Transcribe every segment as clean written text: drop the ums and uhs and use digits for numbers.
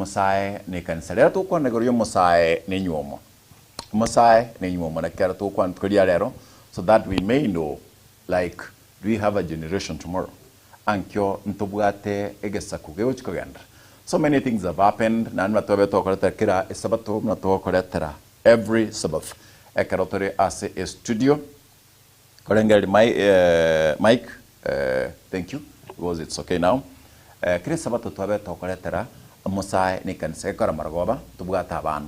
Omosae na ekanisa. Rero togokwana igoro y'omosae na enywomo. Omosae na enywomo naki kero togokwana rituko ria rero so that we may know like do we have a generation tomorrow. Ankio ntobwate egesaku gegochi kogenderera. So many things have happened naende buna twabe togokoretera kera esabato buna togokoretera every Sabbath ekero tore ase estudio. Korengereria my mic thank you because it's okay now. Kera esabato twabe tokoretera omosae na ekanisa gekora marogoba tobwate abana.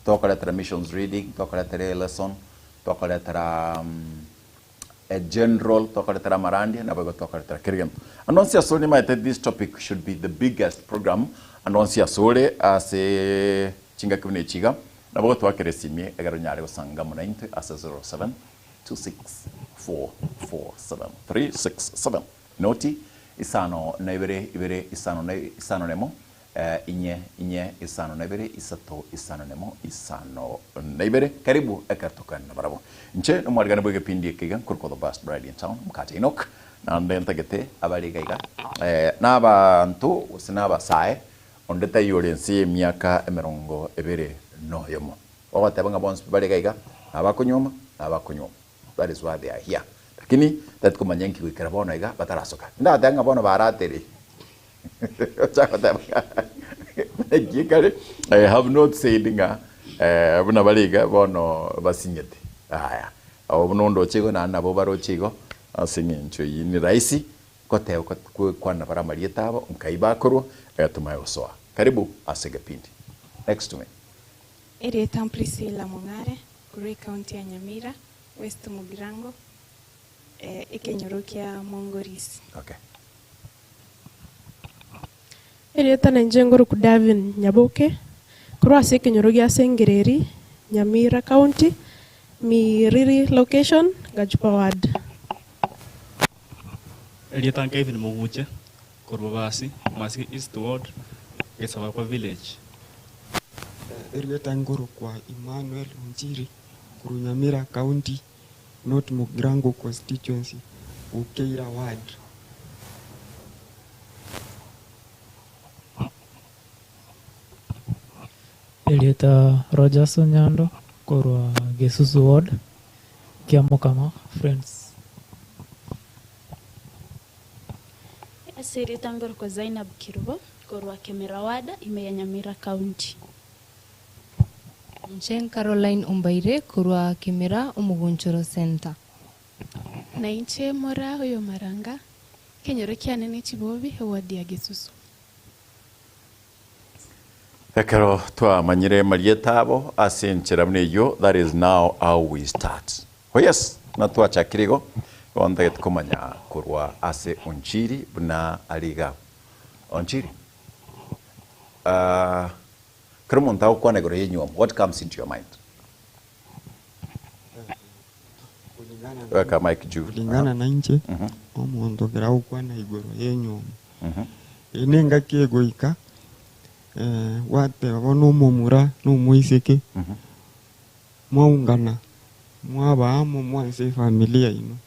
Tokoretera missions reading, tokoretera elesson, tokoretera a general, tokoretera amarandia naboigo tokoretera kera egento. And onsi asore nimaete this topic should be the biggest program and onsi asore ase chingaki buna echi iga nabo gotwakera esimi egere onyare gosanga amo naintwe ase 07 26447 367 noti isano na ibere ibere isano na isano na emo inye inye isano na ibere isato isano na emo isano na ibere karibu ekero tokogenda nabarabwo. Inche nomwarigani bw'egepindi eke iga nkorokwa the best bride in town Mokate Enock naende ntagete abare iga iga na abanto gose na abasae onde taiyo ore ense y'emiaka emerongo ebere na oyomo. Ogoteba ng'a bonsi bare iga iga, nabakonyuoma, nabakonyuoma. That is why they are here. Lakini tari komanya inki goikera bono iga batarasoka. Ndateba ng'a bono baratere. Ocha goteba ng'a naki ekare, I have not said ng'a eh, buna bare iga bono basinyete. Aya, abwo buna ondoche igo naende nabo baroche igo, ase eng'encho eyio ni rahisi goteba kwana bare amarieta abo, nkai bakorwa, egatumaya gosoa. Karibu ase egepindi. Next to me. Erieta Priscilla Mong'are, korwa ecounty ya Nyamira, West Mugirango, ekenyoro kia Mongorisi. Okay. Erieta nainche ngoroku Davin Nyaboke, korwa ase ekenyoro gia Sengereri, Nyamira County, Miriri Location, Gachupa Ward. Erieta Kevin Moguche, Korwa Basi, Masiki East Ward, Gesabakwa Village. Erieta nkorokwa Emmanuel Onchiri korwa Nyamira County, North Mugirango Constituency, Bukeira Ward. Erieta Rogers Onyando korwa Gesusu Ward, Kiamokama Friends. Ase erieta ngorokwa Zainab Kirubo, korwa Kemera Ward, ime ya Nyamira County. Inche Caroline Ombaire korwa Kemera Omogunchoro Centre. Na inche Moraa oyo Maranga, ekenyoro kiane ne Chibobi, eward ya Gesusu. Ekero twamanyire marieta abo ase enchera buna eyio, that is now how we start. Oh yes, buna twachakire igo, bono ntagete komanya korwa ase Onchiri buna are iga. Onchiri, ah, kera omonto agokwana igoro y'enywomo, what comes into your mind? Weka mic juu. Kulingana na inche, omonto ekero agokwana igoro y'enywomo, eye nengaki egoika, gwateba bono omomura na omoiseke, mwaungana, mwaba amo mwanse efamiri yaino,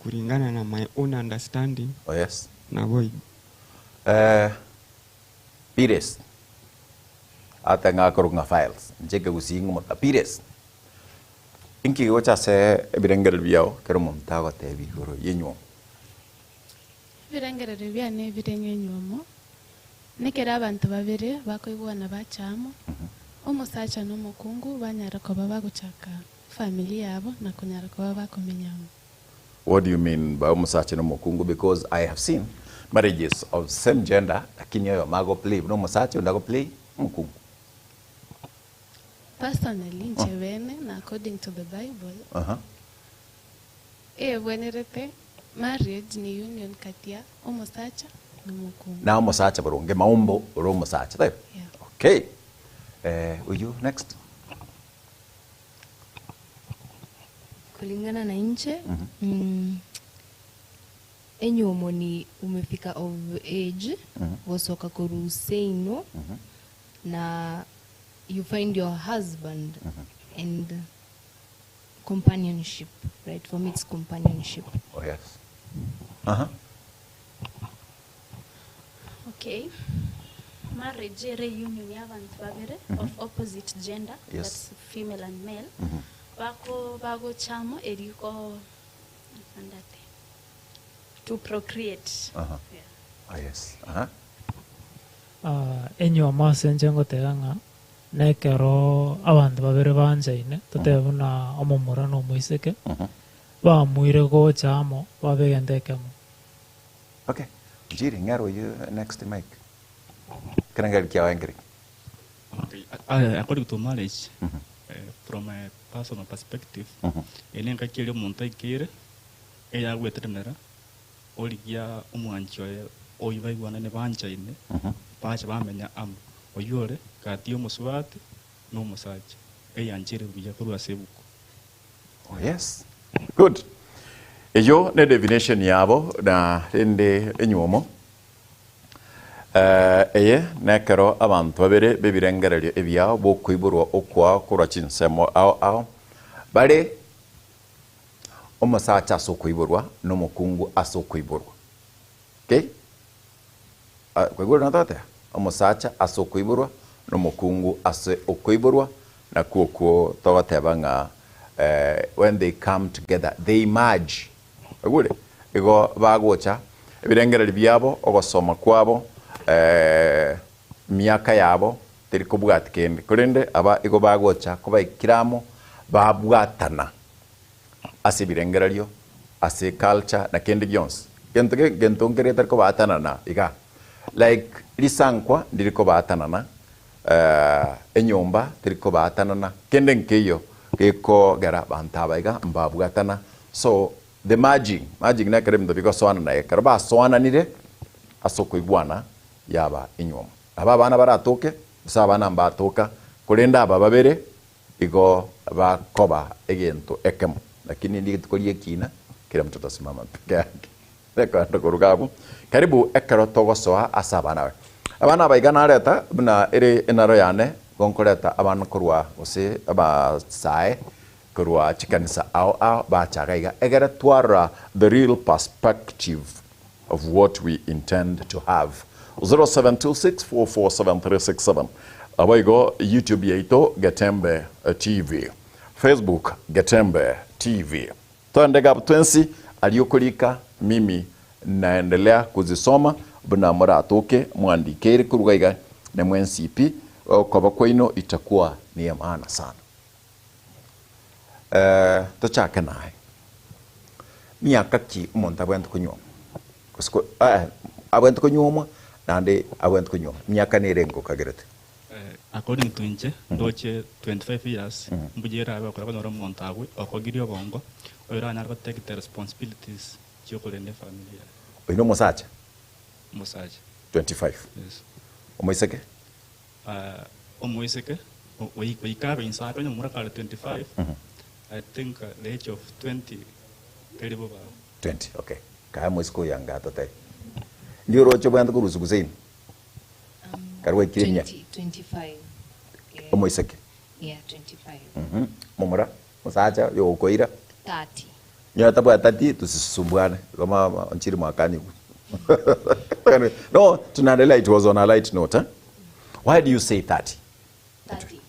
kulingana na my own understanding, Oh yes. nabo igo. Pires, ate ng'a akorokwa ng'a files, inche ekegusii ng'omota Pires. Inki gegocha ase ebirengererio biao ekero omonto agotebia igoro y'enywomo? Ebirengererio biane ebire ng'a enywomo nekero abanto babere bakoigwana bacha amo, omosacha na omokungu banyara koba bagochaka efamiri yabo na konyara koba bakomenya amo. What do you mean by omosacha na omokungu because I have seen marriages of same gender lakini oyomo ago play buna omosacha onde ago play omokungu. Personally inche bene na according to the bible, Eyebwenerete, Marriage ni union kati ya omosacha na omokungu. Na omosacha boronge maumbo ore omosacha taibo? Yeah. Okay. Eh, oyio next. Kulingana na inche, mm, enywomo ni umefika of age, gosoka korwa seino, na you find your husband and Companionship, right? For me it's companionship. Oh yes. Aha. Okay. Marriage ere union ya abanto babere of opposite gender, that's female and male, bako bagocha amo erio ko andate to procreate. Aha. Yeah. Ah, yes. Aha. Ah, enyiomo ase inche ngoteba ng'a nekero abanto babere banchaine, totebe buna omomura na omoiseke, bamuire gocha amo babe egento ekemo. Okay, Njiri, ng'ero oyio next mic. Ekerengererio kiao enkereki? Okay, according to marriage, from a personal perspective, eye nengaki eria omonto aikeire, eyagwetenenera, origia omwanchi oye oyio baigwanane banchaine, bache bamenya amo. Oyio ore gati y'omosubati na omosacha, eyanchere buya korwa ase ebuku. Oh yes. Good. Eyio ne definition yabo na rende enyuomo. Eh, eye nekero abanto babere bebirengererio ebiao bokoiborwa okwao korwa chinsemo ao ao bare omosacha ase okoiborwa na omokungu ase okoiborwa. Okay? Ah, kwaigure natoteba? Omosacha ase okoiborwa na omokungu ase okoiborwa, nakwo okwo togoteba ng'a eh, when they come together they merge. Kwaigure? Igo bagocha ebirengererio biabo, ogosoma kwabo, eh, emiaka yabo teri kobwati kende, korende aba igo bagocha kobaikire amo babwatana. ase ebirengererio, ase eculture, na kende gionsi. Gento ge gento nkere getari kobaatanana iga, like risankwa ndiri kobaatanana, enyomba teri kobaatanana, kende nkeiyo gekogera abanto aba iga mbabwatana. So the merging, merging nekero ebinto bigosoanana ekero basoananire ase okoigwana yaba enywomo. Nabo abana baratoke, gose abana mbatoka, korende aba babere Igo bakoba egento ekemo, lakini rituko ri'ekina kera mtu atasimama peke yake. Rekando koruga abwo. Karibu ekero togosoa ase abana aba. Abana aba iga nareta buna ere enaro yane, igo nkoreta abana korwa gose abasae korwa chikanisa ao ao bacha iga iga egere twarora the real perspective of what we intend to have. 0726447367 Naboigo YouTube yaito Getembe TV, Facebook Getembe TV. Toende iga abwo twensi aria okorika mimi naendelea kuzisoma buna moratoke mwandikeire koruga iga ne mwensi pi okoba kwaino itakuwa ni ya maana sana. Eh, tochake naye. Miaka ki omonto abwenerete konyuoma? Gose ko eh, abwenerete konyuomwa naende abwenerete konyuoma. Miaka nere engokagerete. Eh, according to inche, ndoche 25 years, mbuya erabe okora konyora omonto agwe okogirie obongo, oyoranyare go take the responsibilities chiokorenda efamiri yaye. Oyio nomosacha? Omosacha. 25. Yes. Omoiseke? Omoiseke goika abe inse ake onye omomura kare 25, I think the age of 20 teri bobe abwo. 20 okay. Kae omoiseke oyo anga atotebi. Ndi oroche obwenerete korusia gose ime? Kare gwaikire emiaka. 20, 25. Yeah. Omoiseke. Yeah, 25. Mhm. Momura, omosacha oyo okoira. 30. Nyowe tabwati tati tusisumbuane igo mama onchiri mwakani no tunaendelea it was on a light note eh? Why do you say 30? 30.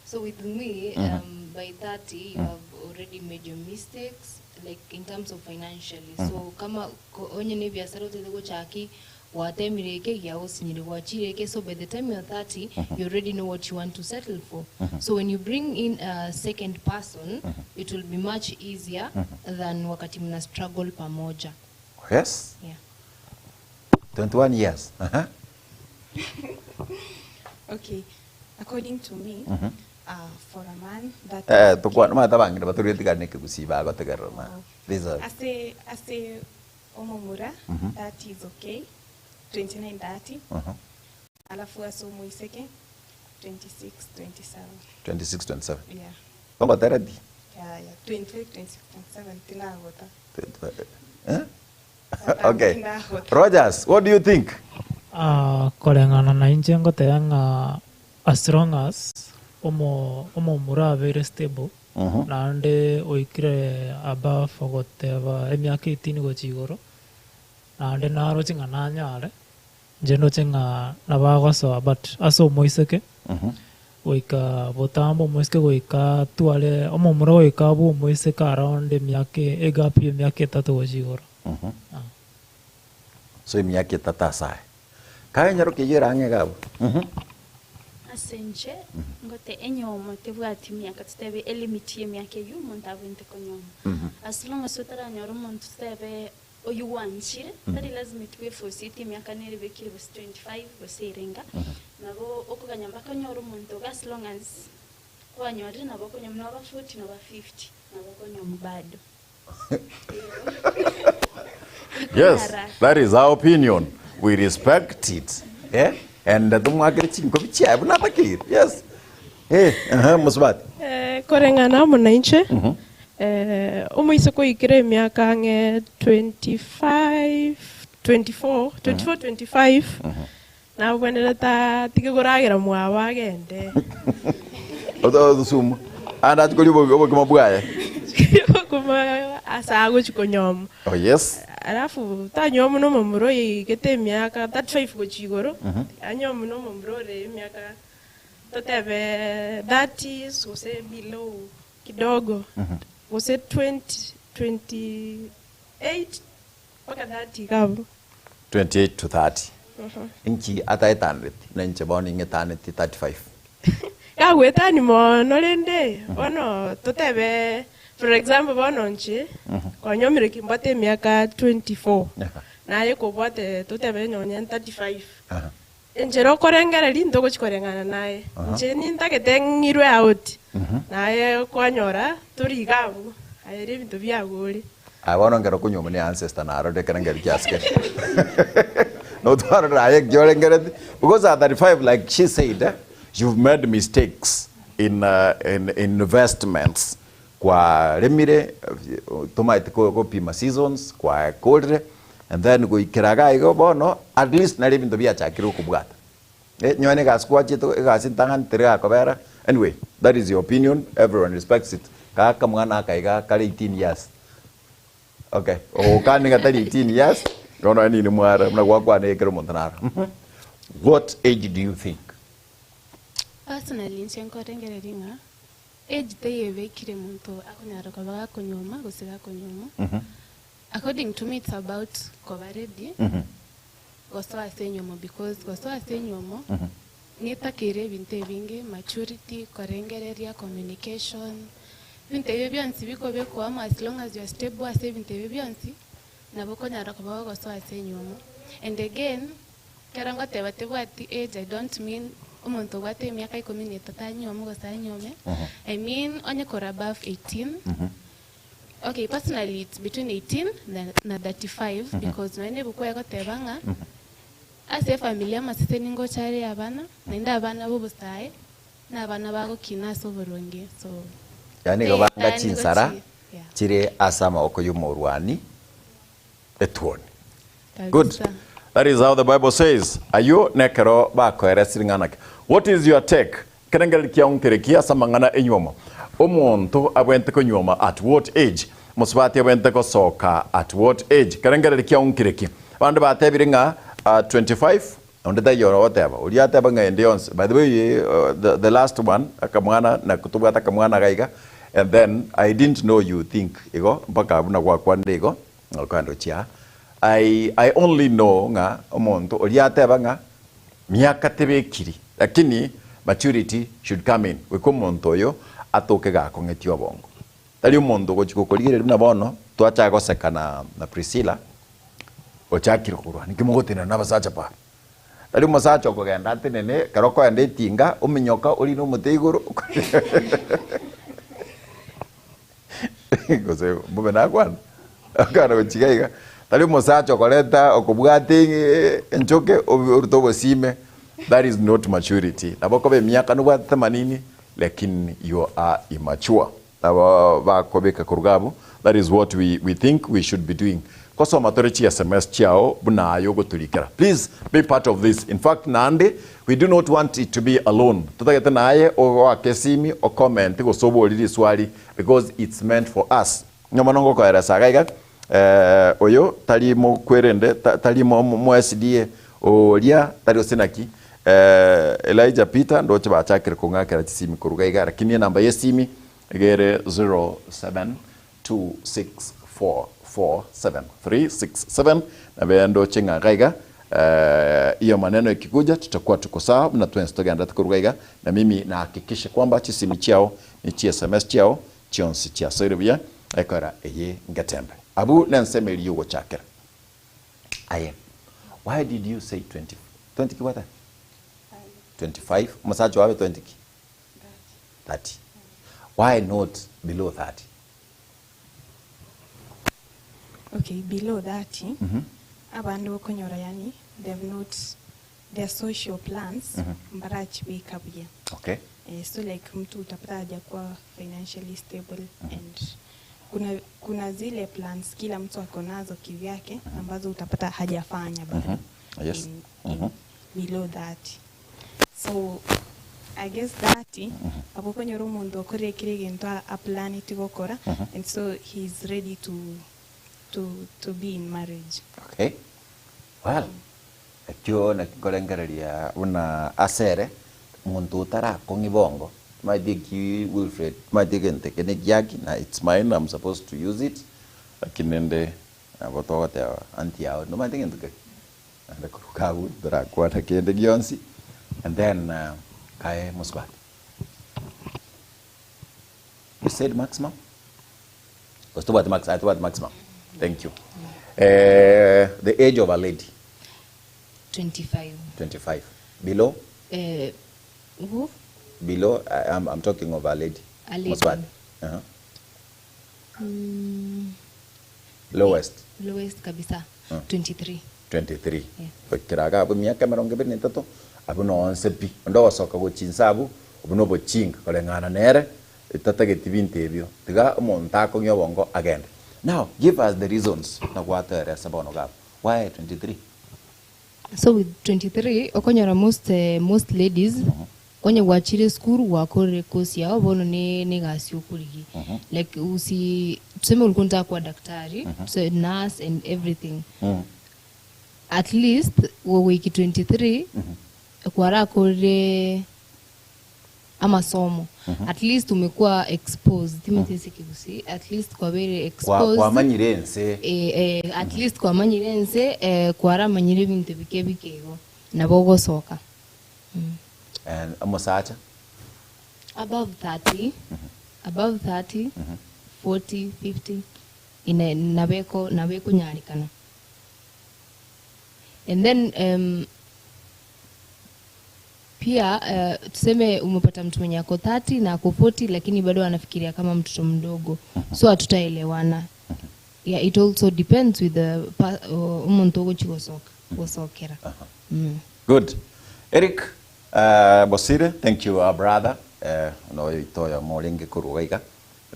So with me, um, by 30, you have already made your mistakes, like in terms of financially. So kama ko- onye ne biasara otete gochaki gwatemire eke giagosinyire gwachire eke so by the time you're 30 you already know what you want to settle for so when you bring in a second person it will be much easier than wakati mna struggle pamoja Yes. yeah 21 years. Uh-huh. Okay, according to me, for a man that Eh, is okay. tokwana omanyete abang'ina batorire tigari na ekegusii bagotegerera na These are- Ase ase omomura that is okay 29 30 alafu ase omoiseke 26 27 26 27 yeah Togotera ti yeah yeah 25 26 27 tinagota Eh? Okay. Rogers, what do you think? Ah, koreng'ana na inche ngoteba ng'a as long as omo omomura abeire stable naende oikire above ogoteba emiaka 18 gochia igoro, naende naroche ng'a nanyare. Inche ndoche ng'a nabo agosoa but ase omoiseke, goika botambe omoiseke goika atware, omomura goika abue omoiseke around emiaka egap ya emiaka etato gochia igoro. So emiaka etato ase aya. Kaye nyaroke eyio ere ang'e iga abwo. Ase inche, ngote enyomo tebwati miaka totebe elimit ya emiaka eyio omonto abwenerete konyoma. As long as otaranyora omonto totebe oyio gwanchire, tari lazima eti bwefoseti emiaka nere ebekire gose 25 gose ere enga, nabo okoganya mpaka onyore omonto iga as long as kwanyorire nabo okonyoma noba 40 noba 50 nabo okonyoma bado. Yes, that is our opinion. We respect it. Eh? And tumwakere chinkobi chiaye buna atakeire. Yes. Eh, aha, musubati. Eh, koreng'ana amo nainche, eh, omoiseke oikire emiaka ang'e 25, 24, 24, 25, nabwenerete atige koragera mwabo agende. Otosumu. Ande achi koria obo- obokima bwaye. Kuma ase agochi konyomwa. Oh yes. Alafu tanyomwa na omomura oigete emiaka 35 gochia igoro, anyomwe na omomura ore emiaka totebe 30s gose below kidogo, gose 20, 28 mpaka 30 iga abwo. 28 to 30. Inki ataetaneti na inche bono ing'etaneti 35. Gagoetani mono rende bono totebe for example bono inche kwanyomire kimbwate emiaka 24 naye kobwate totebe nonye 35 enchera okorengereria ntogochi koreng'ana naye inche nintagete ng'irwe out naye kwanyora tori iga abwo aye ere ebinto biago ore. Aye bono nkero okonyuoma ne ancestor narorire ekero nkeri kiasikete. Notwarorire aye ekio orengereti because at 35 like she said eh, you've made mistakes in, uh, in investments kwaremire tomaeti gopima seasons kwakorire and then goikera iga igo bono at least nari ebinto biachakire gokobwata. Eh, nyowe na egasi kwachete egasi ntang'ani teri gakobera anyway that is your opinion everyone respects it kaka mwana aka iga kare 18 years okay ogokani ng'a tari 18 years bono nonye nini mwara buna gwakwana ekero omonto naro what age do you think? Personally inche nkorengereria ng'a age teyebekire monto akonyara koba gakonyuoma gose gakonyuomwa. According to me it's about koba ready gosoa ase enyuomo because gosoa ase enyuomo netakeire ebinto ebinge, maturity, korengereria, communication, ebinto ebio bionsi bikobekwa amo as long as you are stable ase ebinto ebio bionsi, nabo okonyara koba gogosoa ase enyuomo. And again, ekero ngoteba tebwati age I don't mean omonto obwate emiaka ikomi na etato anyuome gose anyuome, I mean onye kore above 18, Okay, personally it's between 18 na, na 35 because nonya nebuku egoteba ng'a ase efamily amaseseni ngocha are abana naende abana bobosae na abana bagokina ase oboronge so Yaani igo eh, banga aya nigo chinsara chi yeah. chire ase amaboko y'omorwani etuoni. Good. Kabisa. That is how the Bible says. Ayio nekero bakoeresire ng'a naki. What is your take? Ekerengererio kiao nkereki ase amang'ana enyuomo? Omonto abwenerete konyuoma at what age? Mosubati abwenerete gosoka at what age? Ekerengererio kiao nkereki? Abande batebire ng'a 25, onde taiyo ogoteba. Oria ateba ng'a ende yonsi. By the way, the, the last one, akamwana, na tobwate akamwana iga iga, and then I didn't know you think igo, mpaka buna gwakwanire igo, okogenda gochia aa. I, I only know ng'a omonto oria ateba ng'a Miaka tebekiri lakini maturity should come in goika omonto oyo atoke gakong'etie obongo. Tari omonto ogochi gokorigereria buna bono twachaka goseka na na Priscilla ochakire korwa naki mogotenena na abasacha baba. Tari omosacha okogenda atenene ekero okoenda etinga ominyoka orine omote igoro Gose mbobe nakwana? Akana gochia iga iga, tari omosacha okoreta okobwata enchoke orute obosime, that is not maturity. Nabo okoba emiaka nobwate themanini lakini you are immature. Nabo bakobeka koruga abwo, that is what we, we think we should be doing. Kosoma tore chi sms chiao buna aye ogotorikera. Please be part of this. In fact naende we do not want it to be alone. Totagete naye ogoaka esimi, ocomment gose oborie riswali because it's meant for us. Ng'a mono ngokoeresa iga iga, eh, oyo tari mokwerende, tari mo, mo SDA, Oria tari gose naki eh, Elijah Peter ndoche bachakire kong'akera chisimi koruga iga lakini enamba y'esimi iga ere 0726447367 nabe ndoche ng'a iga iga eh, iyo maneno ikikuja tutakuwa tuko sawa buna twensi togenderete koruga iga na mimi nahakikishe kwamba chisimi chiao ne chi sms chiao chionsi chiasoire buya ekora eye ngetembe abu nensemo eria yogochakera Aye, why did you say 20, 20 ki gwateba? 25. Omosacha oabe 20 ki? 30. Why not below 30? Okay, below 30, abande okonyora yani they've not their social plans mbarachibeka buya. Okay. Eh, so like mtu utapata hajakuwa financially stable and kuna, kuna zile plans kila mtu ako nazo kivyake ambazo utapata hajafanya bado Yes. in, in below 30 so I guess 30 abo okonyora omonto okorire kera egento a- aplaneti gokora and so he's ready to, to, to be in marriage Okay. Well, ekio naki nkorengereria buna asere, monto otarakong'i bongo, omanyete eki Wilfred, omanyete egento eke ne egiaki na it's mine I'm supposed to use it, lakini rende nabo togoteba aunty yao nomanyete egento keri? Naende korwa abwo torakwana kende gionsi, and then kae mosubati. You said maximum? Gose tobwate max, aye tobwate maximum. Thank you. Eh, the age of a lady, 25 25. Below? eh, who? Below, I, I'm, I'm talking of a lady. A lady. Mosubati. Uh-huh. Mm, Lowest, lowest kabisa 23 23. Yeah. Goikera iga abwo emiaka emerongo ebere na etato, abwo nonse pi. Onde ogosoka gochia inse abwo, obwo na obochinga koreng'ana nere, Etatageti binto ebio, tiga omonto akong'ie obongo agende. Now give us the reasons na gwatoeresa bono iga abwo. Why 23? So with 23 okonyora most eh, most ladies onye gwachire esukuru gwakorire course yao bono ne ne egasi okorigia like usi tuseme ulikuwa unataka kuwa daktari tuseme nurse and everything at least gogoiki 23 kwarakorire amasomo at least umekuwa exposed timanyeti ase ekegusii at least kwabeire Kwa- exposed kwamanyire ense eh, eh, at least kwamanyire ense eh, kwaramanyire ebinto bike bike igo nabo ogosoka And omosacha above 30 above 30 40 50 ine nabeko nabekonyarekana and then um, pia uh, tuseme umepata mtu mwenye ako 30 na ako 40 lakini bado anafikiria kama mtoto mdogo so hatutaelewana yeah, it also depends with the pa- uh, omonto ogochi gosoka gosokera mm. Good. Eric uh, Bosire, thank you, our brother. Uh, no, itoyo morenge koruga iga.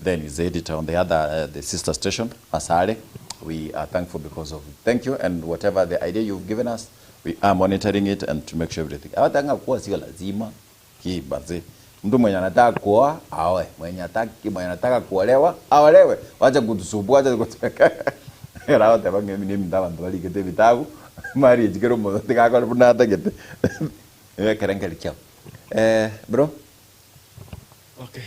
Then is the editor on the other, uh, the sister station, Asare. We are thankful because of thank you and whatever the idea you've given us, we are monitoring it and to make sure everything. Hawatanga kuwa sio lazima kibaze. Mtu mwenye anataka kuoa aoe, mwenye hataki, mwenye anataka kuolewa aolewe. Wacha kutusumbua, wacha kutuweka. Era ng'emi neminto abanto barigete ebitabu marriage kera omonto tigakore buna atagete ekerenkeri kiabo eh, bro Okay.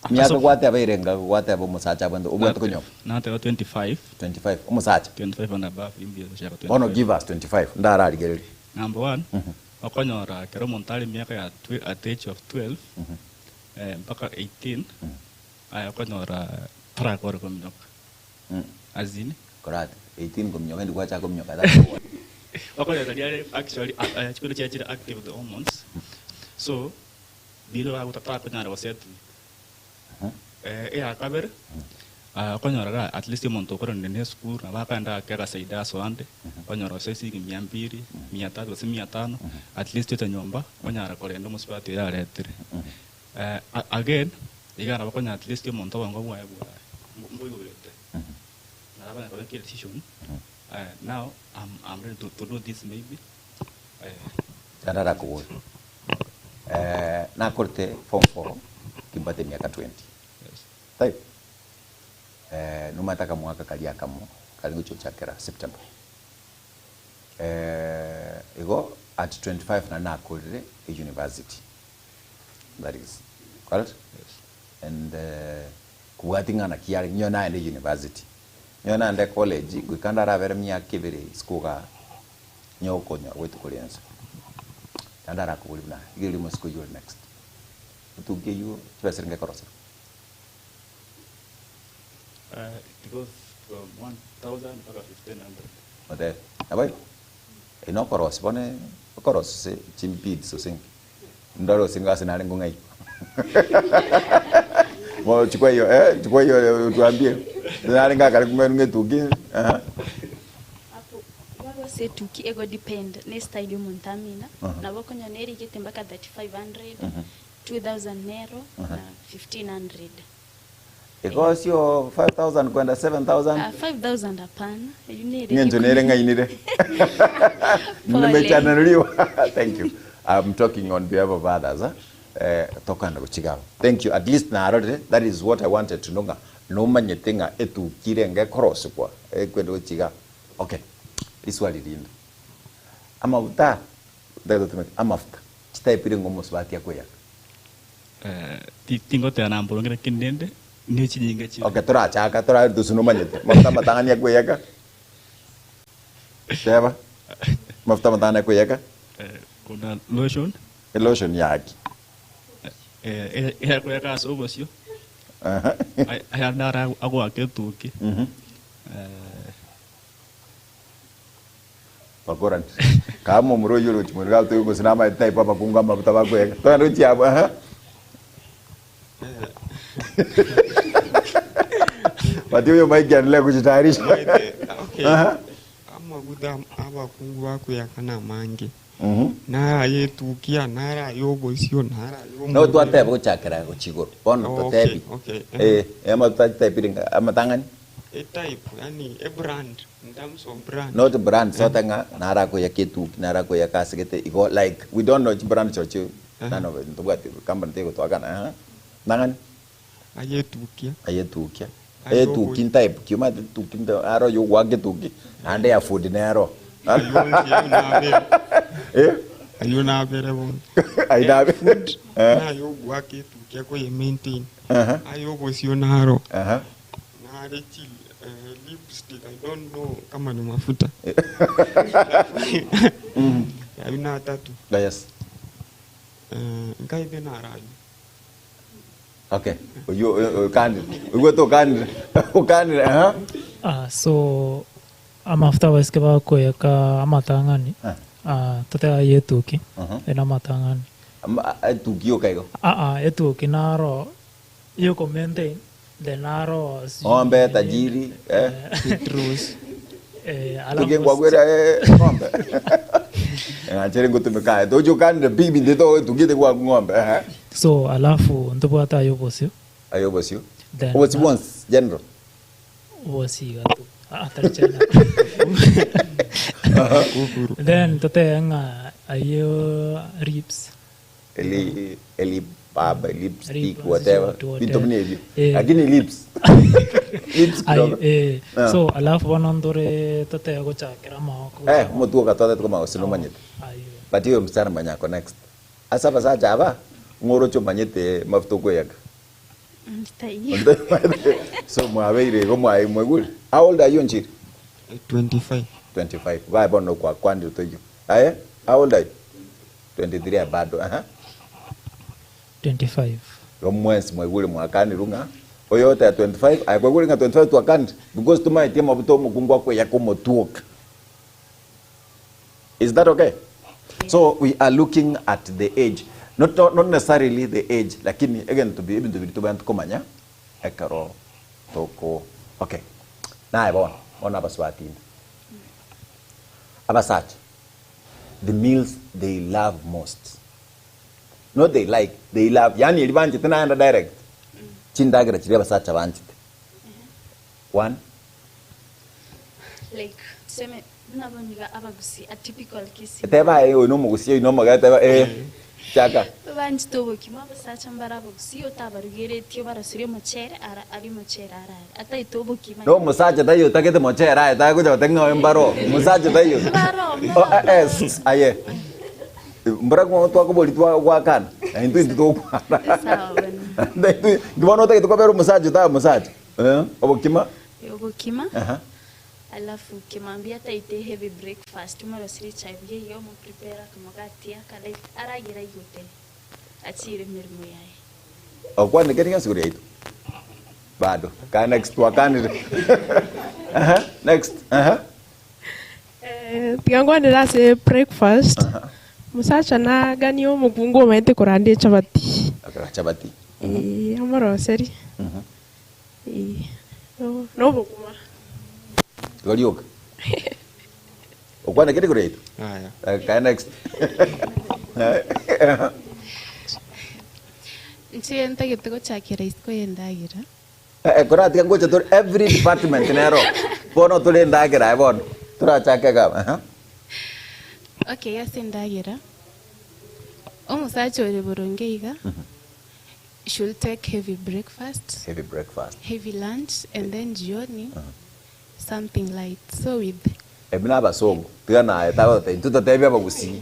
miaka gwateba erenga gwateba omosacha abwente obwate konyoma Nateba 25. 25 omosacha 25 and above imbi gochaka 25. bono give us 25 ndararigereria Number one, okonyora kero omonto are emiaka ya at the age of 12 eh, mpaka 18 aya okonyora tarakore kominyoka as in korate 18 kominyoka ndi gwachaka kominyoka okonyora riare actually chikoro chiachire active the hormones so biro bagotatarakonyara gosettle eh eya kabere okonyora ga at least omonto okoranire na esukuru nabo akaenda ake agasaida ase ande okonyora gose esiringi mia mbiri mia tatu gose mia tano at least ocha nyomba onyara korenda omosubati oyo aretire eh, again iga nabo okonyora at least omonto obongo bwaye bwa mboigorete nabo akonyara kobeka edecision eh, now I'm, I'm ready to, to do this maybe eh, ndararakoboria eh, nakorete form 4 kimbate emiaka 20 yes. Taibo. Eh, nomanyete akamwaka karia akamo kare gochia gochakera September. Eh, Igo at 25 nari nakorire e university. That is correct? And kobwatia ng'a naki yare nyowe naende university. Nyowe naende college goika ndarabere emiaka ebere isiko igaa nyowe okonyora goetuko riense. Naende arakoborie buna iga erio omosike oyio ore next. Etuki eywo chibesa nigo ekorosera. It goes from 1000 mpaka 1500. Otebe, naboigo? Eye nokorosia bono okorosia ase chimbeads gose inki? Ndore gose nigo ase nare ngong'aini. Bono chukua hiyo eh, chukua hiyo tuambie. Nare ngakare kong'ainu ng'etuki aha. Apo bono ase etuki ego depend ne style ya omonto amina, nabo okonyora nerigete mpaka 3500, 2000 nero na 1500. Igo sio 5000 kwenda 7000. Ah, 5000 hapana. Eyio nere Ng'encho nere ng'ainire. Pole. Nimechananuriwa. Thank you. I'm talking on behalf of others. Eh? Eh, tokanda gochiga. Thank you. At least narorire. That is what I wanted to know ng'a nomanyete ng'a etukire enga ekorosigwa ekwenda gochiga. Okay. Riswali rinde. Amafuta, amafuta. Chitype ire ng'a omosubati akoyaka. Tingoteba namboronge lakini rende nechinyinga chire. Okay, torachaka torare tosi nomanyete mafuta amatang'ani akweyaka teba mafuta amatang'ani akweyaka Kuna lotion. Elotion yaki? Eyakweyaka ase obosio, ayande aro agoaka etuki. Bakorani. Kaa momura oyio orochi mweri gatoe gose namaete type abakungu amabuta bakwega. Togende gochia abwo aha. But huyo Mike anaendelea kujitayarisha. Maete, okay. Aha. Amaguta abakungu bakweyaka namange. Mhm. Nara ayetukia, nara ayobosio, nara No ayomobere. twateba gochakera gochia igoro. Bono Oh, okay, totebi. okay. Eh, amabuta type amatang'ani. A type, yani a brand. In terms of brand. Not brand sote ng'a narakoyaka etuki narakoyaka asegete igo like we don't know chibrand chirochio none of it ntobwati company tegotoakana eeh nang'ani? Aye etukia. Aye etukia. Aye Etuki ntype ki omanyete etuki nte aro oyo ogoaka etuki naende ya food nero. Aywo onsi aywo nabere. Eh? Aywo nabere bono. Aywo nabere. Food Eh. naye ogoaka etukia koye maintain. Aha. Aye obosio naro. Aha. Nare chi lipstick I don't know kama ni mafuta. Aywo na atatu. Yes. Nkaete naro aywo. Okay. Oyio okanire. Oigwete okanire. Okanire aha. Ah, so amafuta abaiseke bakoyeka amatang'ani ah, totebe aye etuki ere amatang'ani. Etuki yoka igo? Aa, etuki naro yoko maintain then naro sijui Ng'ombe nini. tajiri eh. Petros. Eh, alafu Tuki ngwagwera eh, ng'ombe. Ng'achere ngotumeka aye. Tochi okanire pi ebinto eto etuki tegwaku ng'ombe eh. So alafu ntobwate aye obosio. Aye obosio. Then Obosio bwonsi general. Obosio iga tu. Ah, tari general. Then totebe ng'a ayio ribs. Eli eli baba lipstick Lip, whatever sijui binto buna ebio Eh. lakini lips lips Ai, kidogo eh, Ah. so alafu bono ntore totebe gochakera amagoko eh omotwe ogatwatete komanya gose nomanyete Aye. but oyo msichana manya ako next ase abasacha aba ng'oroche omanyete mafuta okoeyaka Nditaiyo. so mwabeire igo mwaye mwaigure how old are you Nchiri 25. 25 bae bono kwakwanire toiyo aye how old are you 23 aye bado aha. 25. Igo mwensi mwaigure mwakanirwe ng'a oyo oteba 25 aye kwaigure ng'a 25 twakanire because tomaeti amabuta omokungu akoyaka omotwoka. Is that okay? So we are looking at the age not, not necessarily the age lakini egento bi ebinto biria tobwenerete komanya ekero toko okay naye bono bono abasubati inde abasacha the meals they love most not they like they love yaani eria banchete naende direct chindagera chiria abasacha banchete one Like tuseme buna bono iga abagusii a typical Kisii teba aye oyo na omogusia oyo na omogere teba eh chaka. banchete obokima, abasacha mbare abagusii, otabarugeretie obarosirie omochere, ara arie omochere arare, ataete obokima. No omosacha taiyo otagete mochere aye tagocha goteba ng'a oye mbaro, omosacha taiyo. Mbaro, Oh, mbaro. eh, eh, sss, aye mbora ng'o twakobori twa gwakana, na intwe intwe togokwana. Sawa bono. Na intwe, inki bono otagete kobera omosacha otaba omosacha? Eh, obokima? Obokima, Aha. Alafu kimambia ataite heavy breakfast omorosirie echae buya iga omo prepare akamogati aka like aragere aigote achiire emeremo yaye. Okwane keri gionsi igoro yaito bado ka next twakanire Aha, next aha. Eh, tiga nkwanere ase breakfast omosacha naganie omokungu omanyete koranda echabati Akara chabati Eh, amoroseri Nobogima. Igo rioka. Okwane keri igoro yaito? Aya. Kaya next. Inche ntagete gochakera isiko y'endagera. Eh, koratiga ngocha tore every department nero. Bono tore endagera aye bono. Torachake iga. Aha. Okay, ase endagera, omosacha ore boronge iga, Should take heavy breakfast, Heavy breakfast. heavy lunch and then jioni something light so with Ebi na abasongo tiga naye tagototebia intwe totebie abagusii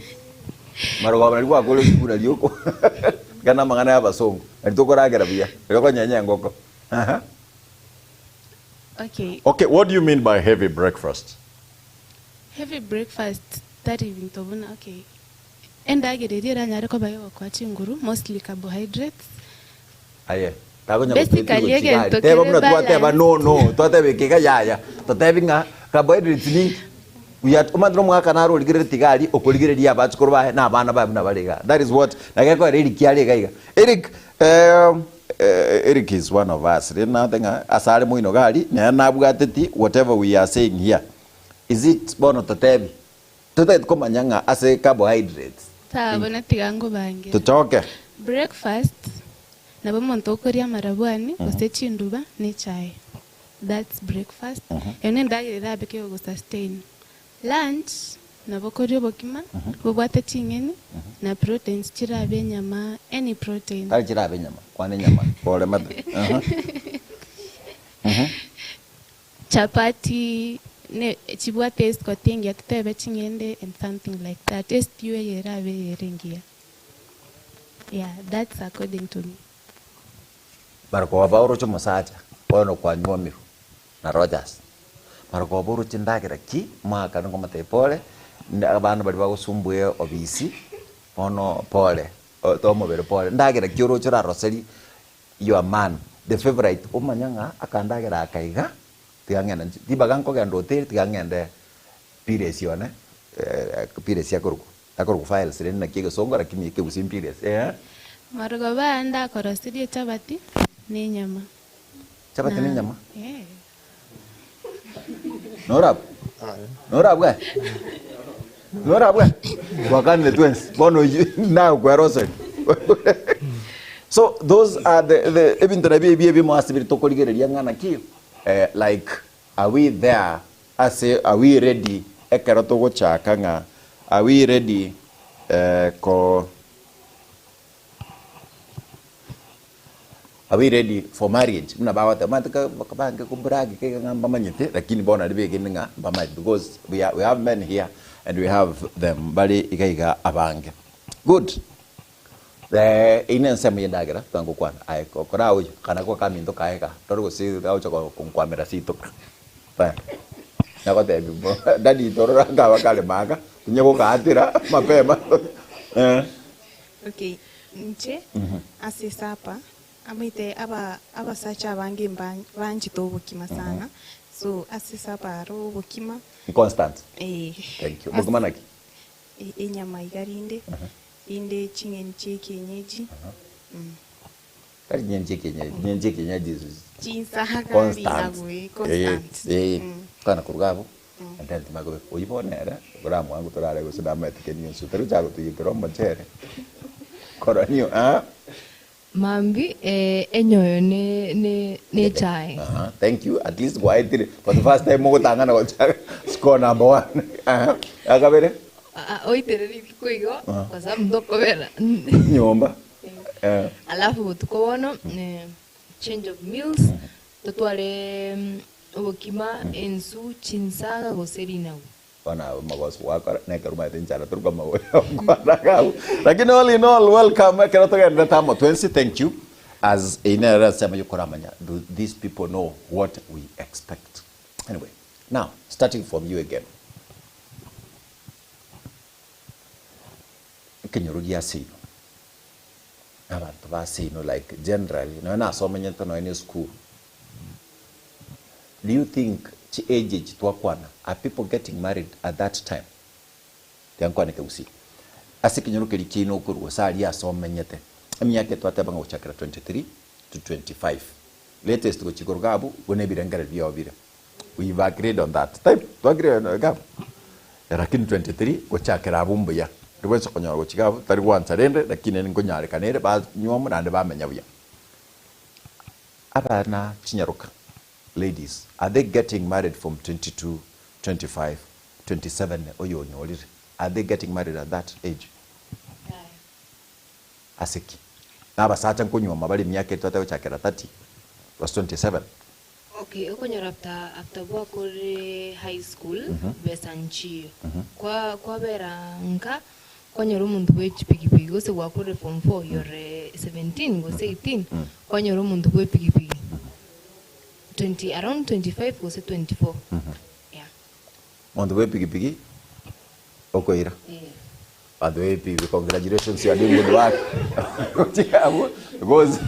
marogoba nari gwakora esukuru nari oko tiga na amang'ana ya abasongo nari tokoragera buya nari okonyenya engoko aha. okay Okay, what do you mean by heavy breakfast? heavy breakfast tari binto buna okay Endagera eria eranyare koba egokoa chinguru, mostly carbohydrates. Aye, takonya Basically, gotoetia gochia egento gari. Teba kere buna twateba balanced. no no, twateba eke iga yaya. Totebi ng'a carbohydrates ninki? We are omanyete omogaka naro origereretie iga aria, okorigereria abachukuru baye na abana baye buna bare igaa. That is what, naki ekoera Eric are iga iga. Eric, eh, Eric is one of us. Rende nagoteba ng'a ase are moino iga aria, nere nabwateti whatever we are saying here. Is it bono totebi, Totagete komanya ng'a ase carbohydrates. Sawa bono tiga nkobangere. Tochoke. Breakfast nabo omonto okoria amarabwani gose chinduba ne echae. That's breakfast. Eyo ne endagera erabe kegogosustain. Lunch nabo okoria obokima bobwate ching'eni na proteins chirabe enyama any protein. Tari chirabe enyama, kwana enyama pole mate. Chapati ne chibwate escort engiya totebe ching'ende and something like that estew eye erabe ere engiya yeah that's according to me. Barikoba baoroche omosacha bono kwanywomirwe na Rogers, barikoba baoroche ndagera ki mwakane nkomotebia pole, abana baria bagosumbua obisi bono pole, tomobere pole, ndagera ki oroche oraroserie Your man, the favourite, omanya ng'a akandagera aka iga, tiga ng'ende inche, ribaga nkogenda hoteli tiga ng'ende Pires one, Pires akorokwa, akorokwa files rende naki egesongo lakini ekegusii Pires, eh. Marogoba aya ndakoroserie echabati na enyama. Chabati na Na enyama? eh. Norabwo? Norabwo aye? Norabwo aye? Twakanire twensi, bono oyio nagokwera osori. So those are the, the ebinto nabio ebi ebimo ase biri tokorigereria ng'a naki eh, like are we there ase are we ready ekero togochaka ng'a are we ready eh, ko Are we ready for marriage? Buna bagoteba, omanyete ka bange ko brag iga ng'a mbamanyete, lakini bono aria begene ng'a mbamanyete because we are, we have men here and we have them bare iga iga abange. Good. Eh, eyio ne ensemo ya endagera twange gokwana. Aye kora oyo, aka nako akaminto kaye igaa, tore gose gagocha konkwamera ase rituko. Nagotebia bo daddy torora kaba kare maaka, onye gokaatera mapema eh. Okay, inche ase esapa amaete aba abasacha abange mba banchete obokima sana, so ase esapa aro obokima Ni constant. eh, Thank you. ase Obokima naki? e- enyama iga rinde, rinde ching'eni chia ekienyeji, Tari ching'eni chia ekienyeji, ching'eni chia ekienyeji is chinsaga constant. rinagu eh, Eh, constant. eh, kwana koruga abwo, and then timanye kobeka. Oyio bono ere, oramwango torare gose namaete kende gionsi, otari gochaka gotoiyekera omochere, koronio ah. Mambi eh, enyoyo ne ne ne echae. Aha, thank you. At least gwaetire for the first time mogotang'ana gochaka score number one. Aha, ya kabere Ah, oiterere rituko igo Ah. kwa sababu ntokobera nyomba. Eh. Alafu botuko bono eh, change of meals totware mm, obokima, ensu, chinsaga gose rinagu. Bono abwo magoso gwakora nekero omanyete enchara tori kwamanya gokwana iga abwo. Lakini all in all welcome ekero togenderete amo twensi thank you as eyio nero ensemo yokoramanya do these people know what we expect. Anyway now starting from you again. Ekenyoro gia seino na abanto ba seino like generally nonya nasomenyete nonya na esukuru Do you think chi age echi twakwana are people getting married at that time? Tiga nkwane kegusii. Ase ekenyoro keria kiaino okorwa gose aria ase omenyete, emiaka eye twateba ng'a gochakera 23 to 25 latest gochia igoro iga abwo, igo na ebirengererio biao bire. We've agreed on that. Taibo? Twa agree iga abwo? Lakini 23 gochakera abwo mbuya. Ribweso konyora gochia iga abwo tari gwancha rende lakini nkonyarekana ere banyuomwa naende bamenya buya. Abana chinyaroka, ladies, are they getting married from 22, 25, 27 oyo onyorire, are they getting married at that age? Ase ki? Na abasacha nkonyuoma bare emiaka eye twateba gochakera 30 gose 27. Okay, okonyora after after gwakorire high school besa nchiyo kwa kwabera nka Kwanyora omonto bwe chipigipigi gose gwakorire form four you're 17 gose 18 kwanyora omonto bwe epigipigi 20 around 25 gose 24 yeah. Omonto bwe epigipigi okoira Eh. Abanto be epigipigi congratulations you are doing good work gochia abwo because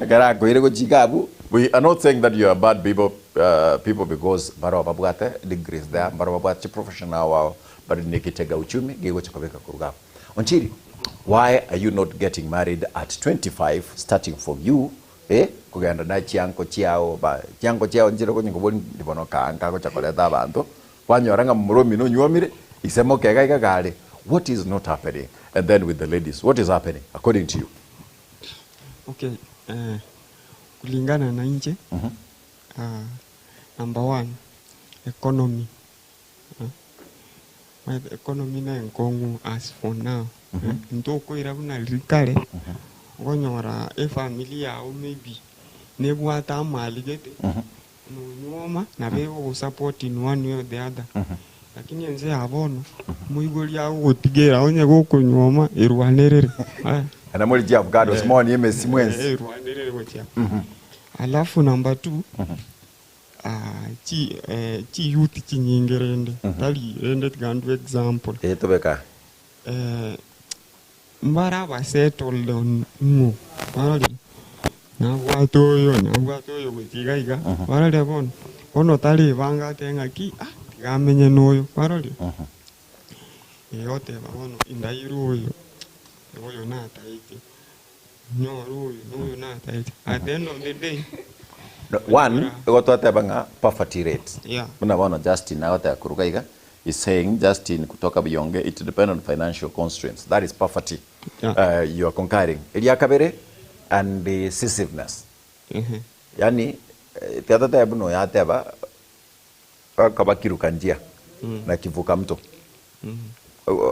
ekero akoire gochia iga abwo We are not saying that you are bad people, uh, people because mbaro babwate degrees there mbaro babwate chiprofession ao ao But nekitega uchumi gegocha kobeka koruga abwo. Onchiri, why are you not getting married at 25 starting from you eh kogenda na chianko chiao ba chianko chiao nchire konya kobori ndi bono kaanka agocha koreta abanto kwanyora ng'a momura omino onyuomire ise moke iga iga gare what is not happening and then with the ladies what is happening according to you? Okay, eh, kulingana na inche, ah, number one, economy. Omanyete economy na enkong'u as for now, ntokoira buna riria kare, okonyora efamiri yago maybe nebwate amali gete, nonyuoma nabo egogosupport in one way or the other. Lakini ense ya bono, omoibori agogotigera onye gokonyuoma erwanerere. Naende more chiavocados monie emesi mwensi. Erwanerere gochia. Alafu number two, Ah, chi eh, chiyouth chinyinge rende tari rende tiga ndue example Eh, tobeka. eh, mbare aba settled on ng'o barore nabwate oyo nabwate oyo gochia iga iga barore bono bono taribanga atebe ng'aki ah tiga amenye na oyo barore eh oteba bono indaire oyo oyo nataete nyore oyo na oyo nataete at the end of the day No, one, igo twateba ng'a poverty rate. Yeah. Buna bono Justin agoteba korwa iga, is saying Justin kutoka Buyonge, it depend on financial constraints. That is poverty. Yeah. Uh, you are concurring. Eria kabere, and decisiveness. Ehe. Yani, eh, tiga totebe buna oyo ateba, bakoba kiruka njia na kivuka mto.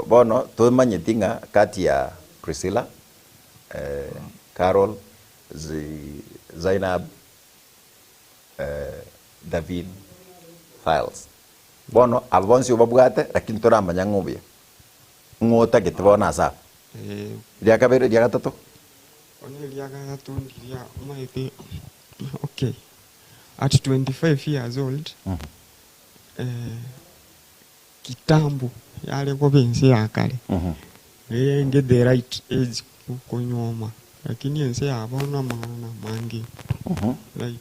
Bono tomanyeti ng'a kati ya Priscilla, eh, Carol, Zi, Zainab, eh, Davin, Files. Bono aba bonsi obabwate lakini toramanya ng'a obuya. Ng'o otagete bono ase aba. Eh, Ria kabere, ria gatato. Bono eria gatato ndiria omanyete okay at 25 years old eh, kitambo yare koba ense ya kare erenge the right age konyuoma lakini ense ya bono amang'ana na amange like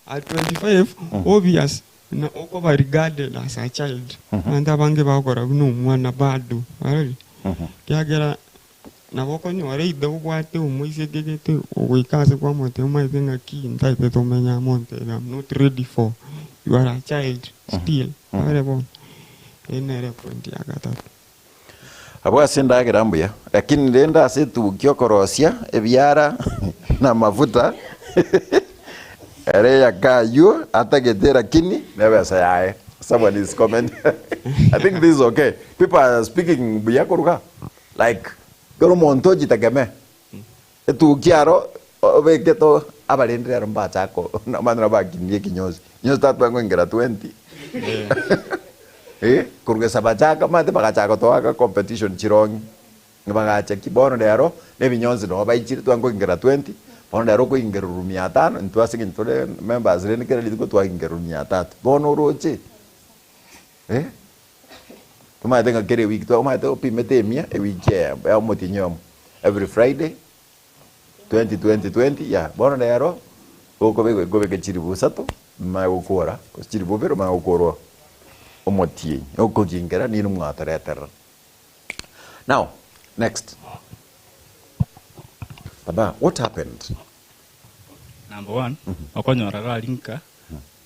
at 25 obvious na okoba regarded as a child abanto abange bagokora buna omwana bado arori kiagera Nabo okonyora either obwate omoiseke gete ogoika ase kwamotebia omanyete ng'aki ntaete tomenye amo ontebia I'm not ready for you are a child still are bono eyio nere epoint ya gatato. Abwo ase endagera mbuya, lakini rende ase etukia okorosia ebiara na amafuta ere eyakaywo atagete lakini nebesa yaye. Someone is comment I think this is okay. People are speaking buya koruga. Like, kera omonto ochitegeme. Etuki aro obeke to abarende rero mbachake abande nabo bakinie ekinyosi. Kinyosi tatware ngoingera 20 eh, korwa gesa bachaka omanyete bagachaka gotoaka competition chirong'i, bagacha ki bono rero na ebinyonsi nabo baichire tware koingera 20, bono rero okoingererwa mia tano, intwe ase eng'encho tore members rende kera rituko twaingererwa mia tatu, bono oroche eh. Omanyete ng'a kera ewiki omanyete opimete emia ewiki eyemo ya omotienyi oyomo every Friday 20 20 20 yeah bono rero gokobeka okobeka chiribu isato omanye gokora gose chiribu ibere omanye gokorwa omotienyi okogingera nini mwatoreterera. Now next baba what happened? Number one, okonyora iga aria nka,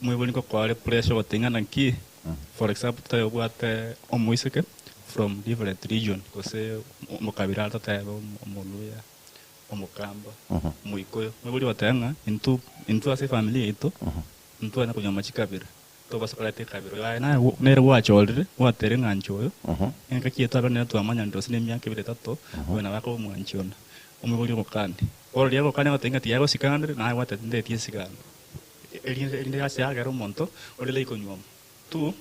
moibori ngokoa are pressure ogotebi ng'a naki, for example totabe obwate omoiseke from different region gose omokabira are totebe omoluya, omokamba, omoikoyo, moibori ogoteba ng'a intwe intwe ase efamiri yaito, ntwanya konyuoma chikabira, tobasa koreta ekabira oyo aye naye nere gwachorire, gwateire ng'a inche oyo, engaki eye twabera nere twamanyana gose na emiaka ebere etato, oyo nabo akoba omwanchi one. Omoibori ogokania. Bono riria agokania agoteba ng'a tiyagosikanire, naye gwateba tindeti esigano. Erinde erinde ase agere omonto ore like konyuoma. Two,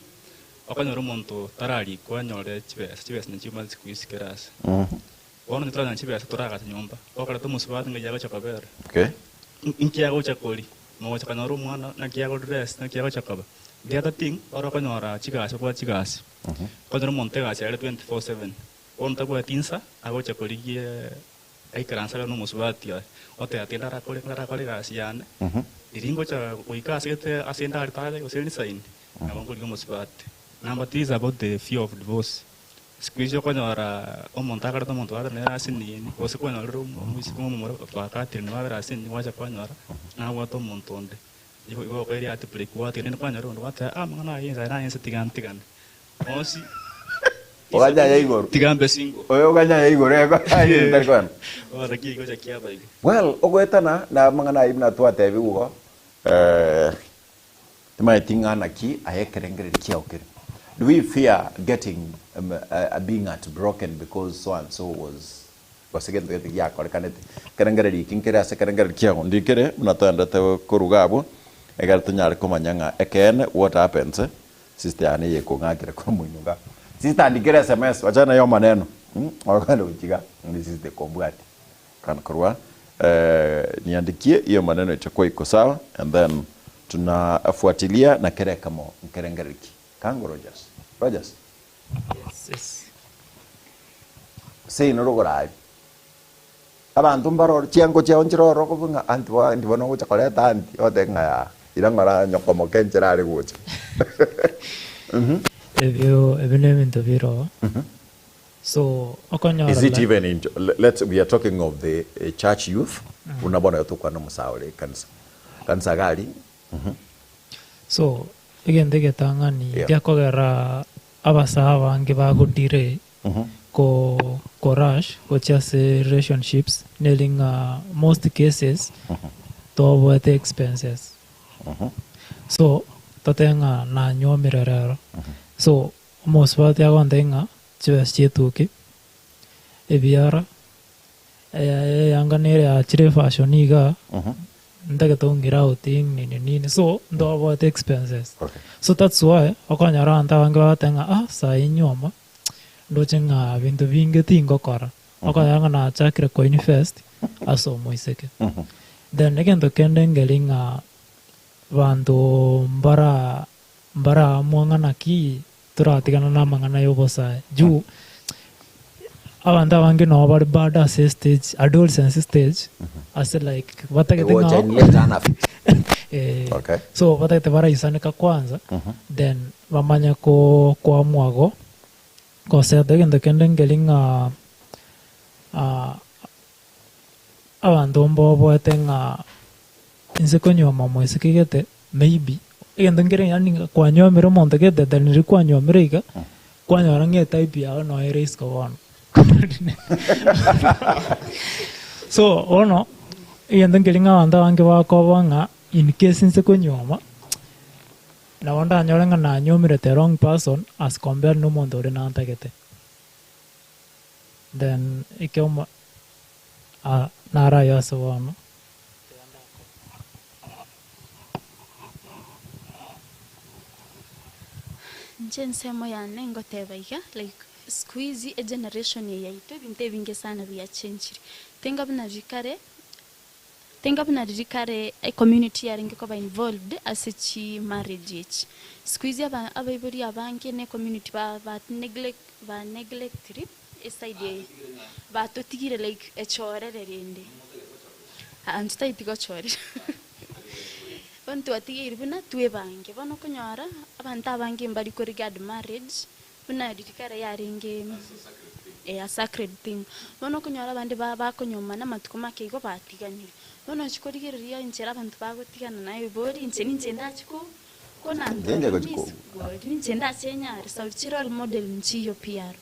okonyora omonto tararikwa anyore chibesa, chibesa nachio chimanyete siku hizi kera ase. Bono onye toranyora chibesa toragache nyomba, okoreta omosubati ng'ai agocha kobera? Okay. Inki agocha koria? Mogocha konyora omwana naki agodress, naki agocha koba. The other thing, ore okonyora chigasi obwate chigasi, okonyora omonto egasi are 24/7. Bono tabwati insa, agocha korigia aikaranse abe nomosubati oye, oteba tindi arakore ndarakore egasi yane, riria ngocha goika ase gete ase ndare tare gose resign, nabo nkorigia omosubati. Number three is about the fear of divorce. Siku hizi okonyora omonto akareta omonto babere nere ase nini, gose kwanyorire omoiseke omomura twakatire babere ase nini gwacha kwanyora nabwate omonto onde. Igo igo okoeria heartbreak gwatiga naende kwanyora onde gwateba ah amang'ana aya inse naye inse tiga ntigane. Onsi Oganyaya igoro. Tiga mbe single. Oyo oganyaya igoro ego aye tari koenda. Bono ki gocha kiaba iga. Well, ogoetana na amang'ana ayio buna twatebiwa igo, eh, timanyeti ng'a naki aye ekerengererio kiao kere. Do we fear getting um, uh, being heartbroken because so and so was gose gento gete giakorekanete? Ekerengererio eki nkere ase ekerengererio kiao ndikere buna toendete koruga abwo, ekero tonyare komanya ng'a ekeene what happens eh, Sister yane eye ekong'akera korwa moino iga. Sister andikere sms wachana naye omaneno mm ogende gochiga ng'a sister ekombwati kana korwa eh niandikie hiyo maneno itakuwa iko sawa and then tunafuatilia na kera ekemo nkerengereri ki. Kango Rogers. Rogers. Yes, yes. Seino rogoro aria. Abanto mbarore chiango chiao nchire ororo okobua ng'a aunty bo aunty bono ogocha koreta aunty ogoteba ng'a yaa ira ng'ora nyoko moke enchera are gocha. Ebio ebio nebinto bire oo. So okonyora Is it like even in let's we are talking of the church youth buna bono iga tokwana omosae ore ekanisa kanisa iga aria. So egento egetang'ani Yeah. gekogera abasae abange bago delay ko ko rush gochia ase relationships neri ng'a most cases tobwate expenses. So totebe ng'a nanyuomire rero, so omosubati agontebia ng'a chibesa chietuki, ebiara, eyanga nere yachire efashion igaa, ntagete ongire outing nini nini so ntobwate expenses. Okay. So that's why okonyora abanto abange bagoteba ng'a ah saii nyuoma ndoche ng'a binto binge tingokora, okonyora ng'a nachakire ko invest ase omoiseke. Then egento kende nkeri ng'a banto mbara mbaraamua ng'a naki toratigana na amang'ana ya obosae juu abanto abange nabo bare bado ase estage adolescence stage ase like batagete Egocha ng'a in late enough. eh, Okay. so batagete baraisaneka kwanza then bamanye ko koamua go gosettle egento kende nkeri ng'a abanto mboboete ng'a inse konyuoma omoiseke gete maybe egento nkere yaani kwanyuomire omonto gete then riria kwanyuomire iga, kwanyora ng'a etype yago noyo ere isiko bono. So bono, egento nkeri ng'a abanto abange bakoboa ng'a in case inse konyuoma, nabo ndanyore ng'a nanyuomire the wrong person as compared na omonto oria nantagete. Then ekemo. Naro ayio ase bono. Tiga ndakore. Inche ensemo yane ngoteba iga, like siku hizi egeneration eye yaito ebinto ebinge sana biachenchire. Tenga buna riria kare, tenga buna riria kare ecommunity yarenge koba involved ase chimarriage echi. Siku hizi aba abaibori abange na ecommunity ba ba neglect ba neglectiri eside eye, batotigire like echorere rende. Aa ntotageti gochorera. Bono twatigeire buna twebange. Bono okonyora abanto abange mbari ko regard marriage buna riria kare yarenge a sacred thing. Bono okonyora abande ba bakonyomana amatuko make igo batiganire. Bono ochia korigereria enchera abanto bagotigana naye bori inche ninche ndachie ko Ngenche gochia ko- ninche ndachenyare sauri chi role model nchiyo pi aro.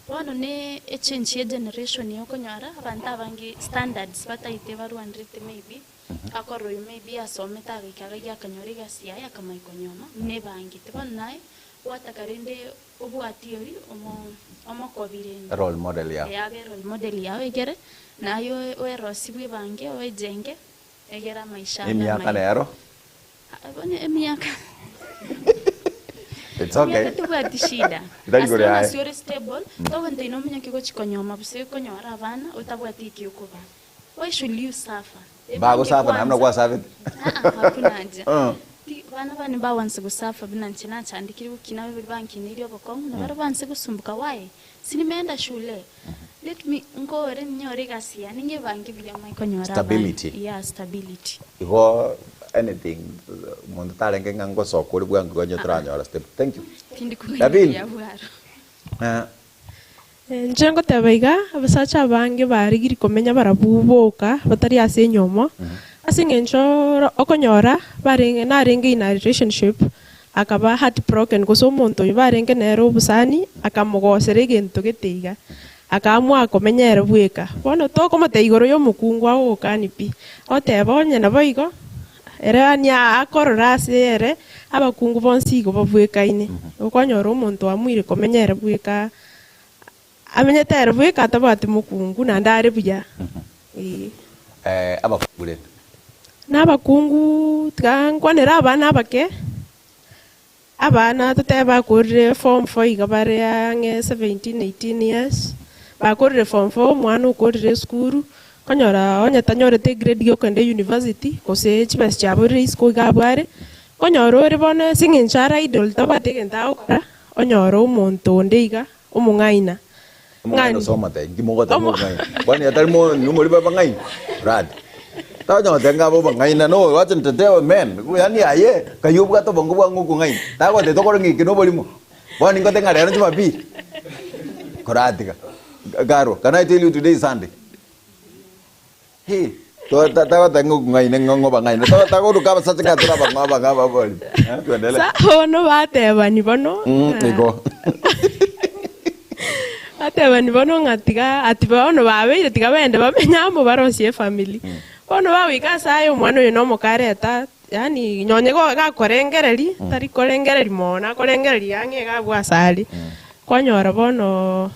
Bono ne echange ye generation eye okonyora abanto abange standards bataete barwanderete maybe. Akorora oyo maybe asomete agaika agaiga akanyora egasi yaye akamanya konyuoma buna ebangete. Bono naye gwataka rende obwatie oria omo omokobi rende. Role model yao. Ee abe role model yao egere naye oe oerosie bwebange oejenge egere amaisha abe Emiaka amaya. nero? Ah bono emiaka It's okay. emiaka tebwati shida. Tari As igoro long yaye. as ore stable, togontena omonyoke gochia konyuoma gose konyora abana otabwati eki okobaa. Why should you suffer? Ebange Bagosafa namna kwanza. gwasafete. Ah, ah, hakuna haja. Uh. Ti bana bane mbawanse gosafa buna inche nachandekire gokina abaibori bankineirie obokong'u na baria banse gosumbuka why? Si nimeenda shule? Let me nkore ninyore egasi yane nyebange buya manye konyora abana. Stability. Yeah, stability. Igo anything omonto tarenge ng'a ngosoka ore bwango igo onye toranyora step. Thank you. Tindi Davin. kogania bwaro. Eh. Inche ngoteba iga, abasacha abange barigirie komenya barabwo boka batari ase enyomo, ase eng'encho oro okonyora barenge narenge in a relationship akaba heartbroken gose omonto oyio barenge nere obosani akamogosera egento gete iga, akaamua komenya ere bweka. Bono tokomotebia igoro ya omokungu agogokani pi, agoteba onye nabo igo, ere yaani akorora ase ere abakungu bonsi igo babwekaine, okonyora omonto oamuire komenya ere bweka. Amenyete ere bweka atabwati mokungu, naende are buya. Ee. Eh, abakungu rende. Na abakungu, tiga nkwanere abana abake, abana totebe bakorire form four iga bare ang'e 17, 18 years, bakorire form four, omwana okorire esukuru, okonyora onye tanyorete egrade ya okogenda eyunivasiti, gose chibesa chiaborire isiko iga abwo are, okonyora ore bono ase eng'encho are idle tabwati egento agokora, Onyore omonto onde iga omong'aina. Omong'aina Ng'ani. ase omotebi, nki mogoteba Omo- omong'aina? Kwani atari mo nimori ba abang'aini? Radi. Tonya goteba ng'a abe obong'aina no wacha ntetee men. Yaani aye kai obwate obongo bwa ng'a okong'aina. Tagoteba tokore ng'a eke noborimo. Bono ningote ng'a rero jumapili. Koratiga. Karo, can I tell you today is Sunday? Hi, to- ta- tagoteba ng'a okong'aina ng'a ng'a obang'aina. Tago- Tagoruka abasacha ng'a tore abang'ao abang'ao ababori. Eh, tuendelee. Sa bono batebani bono Mm, ng'a- igo. batebani bono ng'a tiga ati bono babeire tiga baende bamenye amo barosie efamiri. Bono bagoika ase aye omwana oyo na omokareta yaani nonye go- gakorengereria tari korengereria mono akorengereria ang'e iga abwo ase are. Kwanyora bono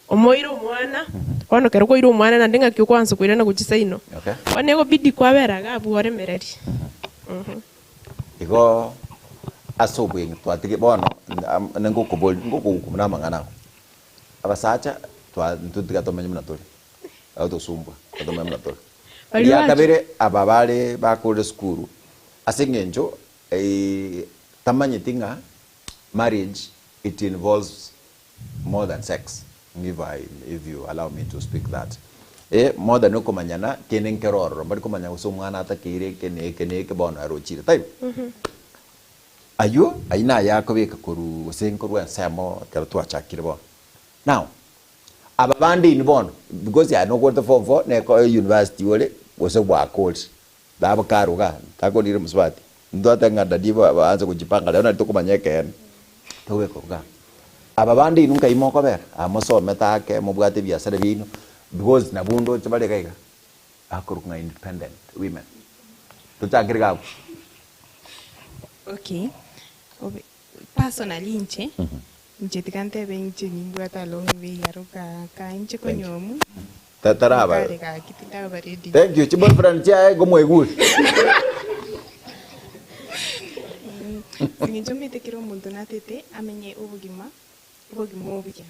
Omoire omwana, bono ekero kwaire omwana naende ng'aki okwansa koirana gochia seino. Okay. Bono egobidi kwabera iga abwo oremererie. Mhm. Igo ase obweng'e twatige bono am- ningokobori ngokohukumu na amang'ana ago. Abasacha twa intwe tiga tomenye buna tore, agotosumbua tiga tomenye buna tore. Baria Eria bacha- kabere aba bare bakorire esukuru, ase eng'encho tamanyeti ng'a marriage it involves more than sex if I if you allow me to speak that eh more than okomanyana kende nkere ororo mbari komanya gose omwana atakeire eke na eke na eke bono arochire taibo? Aywo aywo naye akobeka korwa gose nkorwa ensemo ekero twachakire bono. Now aba bande inwe bono because aye nokorete form four na eko university ore gose gwakorire nabo kare igaa takorire mosubati ntwateba ng'a daddy baanse gochipanga rero nari tokomanya ekeene tobeka igaa. Aba bande inwe nkai mokobera? Aa mosomete ake, mobwate ebiasara biaino, because nabwo ndoche bare iga iga, bakorokwa ng'a independent women. Tochakere iga abwo. Okay, obe personally inche, inche tiga ntebe inche nimbwate along way aro ka ka inche Thank you. konyomwa. Ta- Taraba. Kare gaki tindaba ready. Thank you. Chiboyfriend chiaye ngomwaigure. Sing'encho mbaete kera omonto natete amenye obogima, obogima obuya.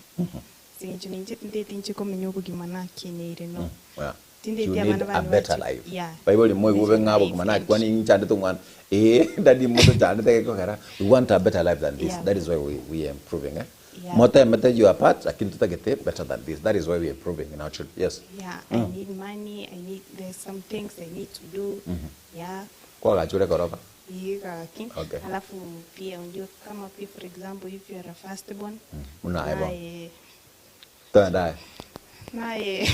Sing'encho ninche tinteti inche komenya obogima nakineire no. Yeah. Tinteti You abana need a bane better bache life. yeah. Bible moigwe Better ng'a life obogima and nakwani inchandete omwana. Eh, daddy motochandete gekogera. We want a better life than this. Yeah. That is why we, we are improving. Eh? Yeah. Motemete your part, lakini tutagete better than this. That is why we are improving in our children. Yes. Yeah, I need money, I need there's some things I need to do. Yeah. Kwagachure koroba. Iye gaki. Okay. Alafu pia unajua kama pia for example if you are a firstborn Unaye bo. naye Toendaye. naye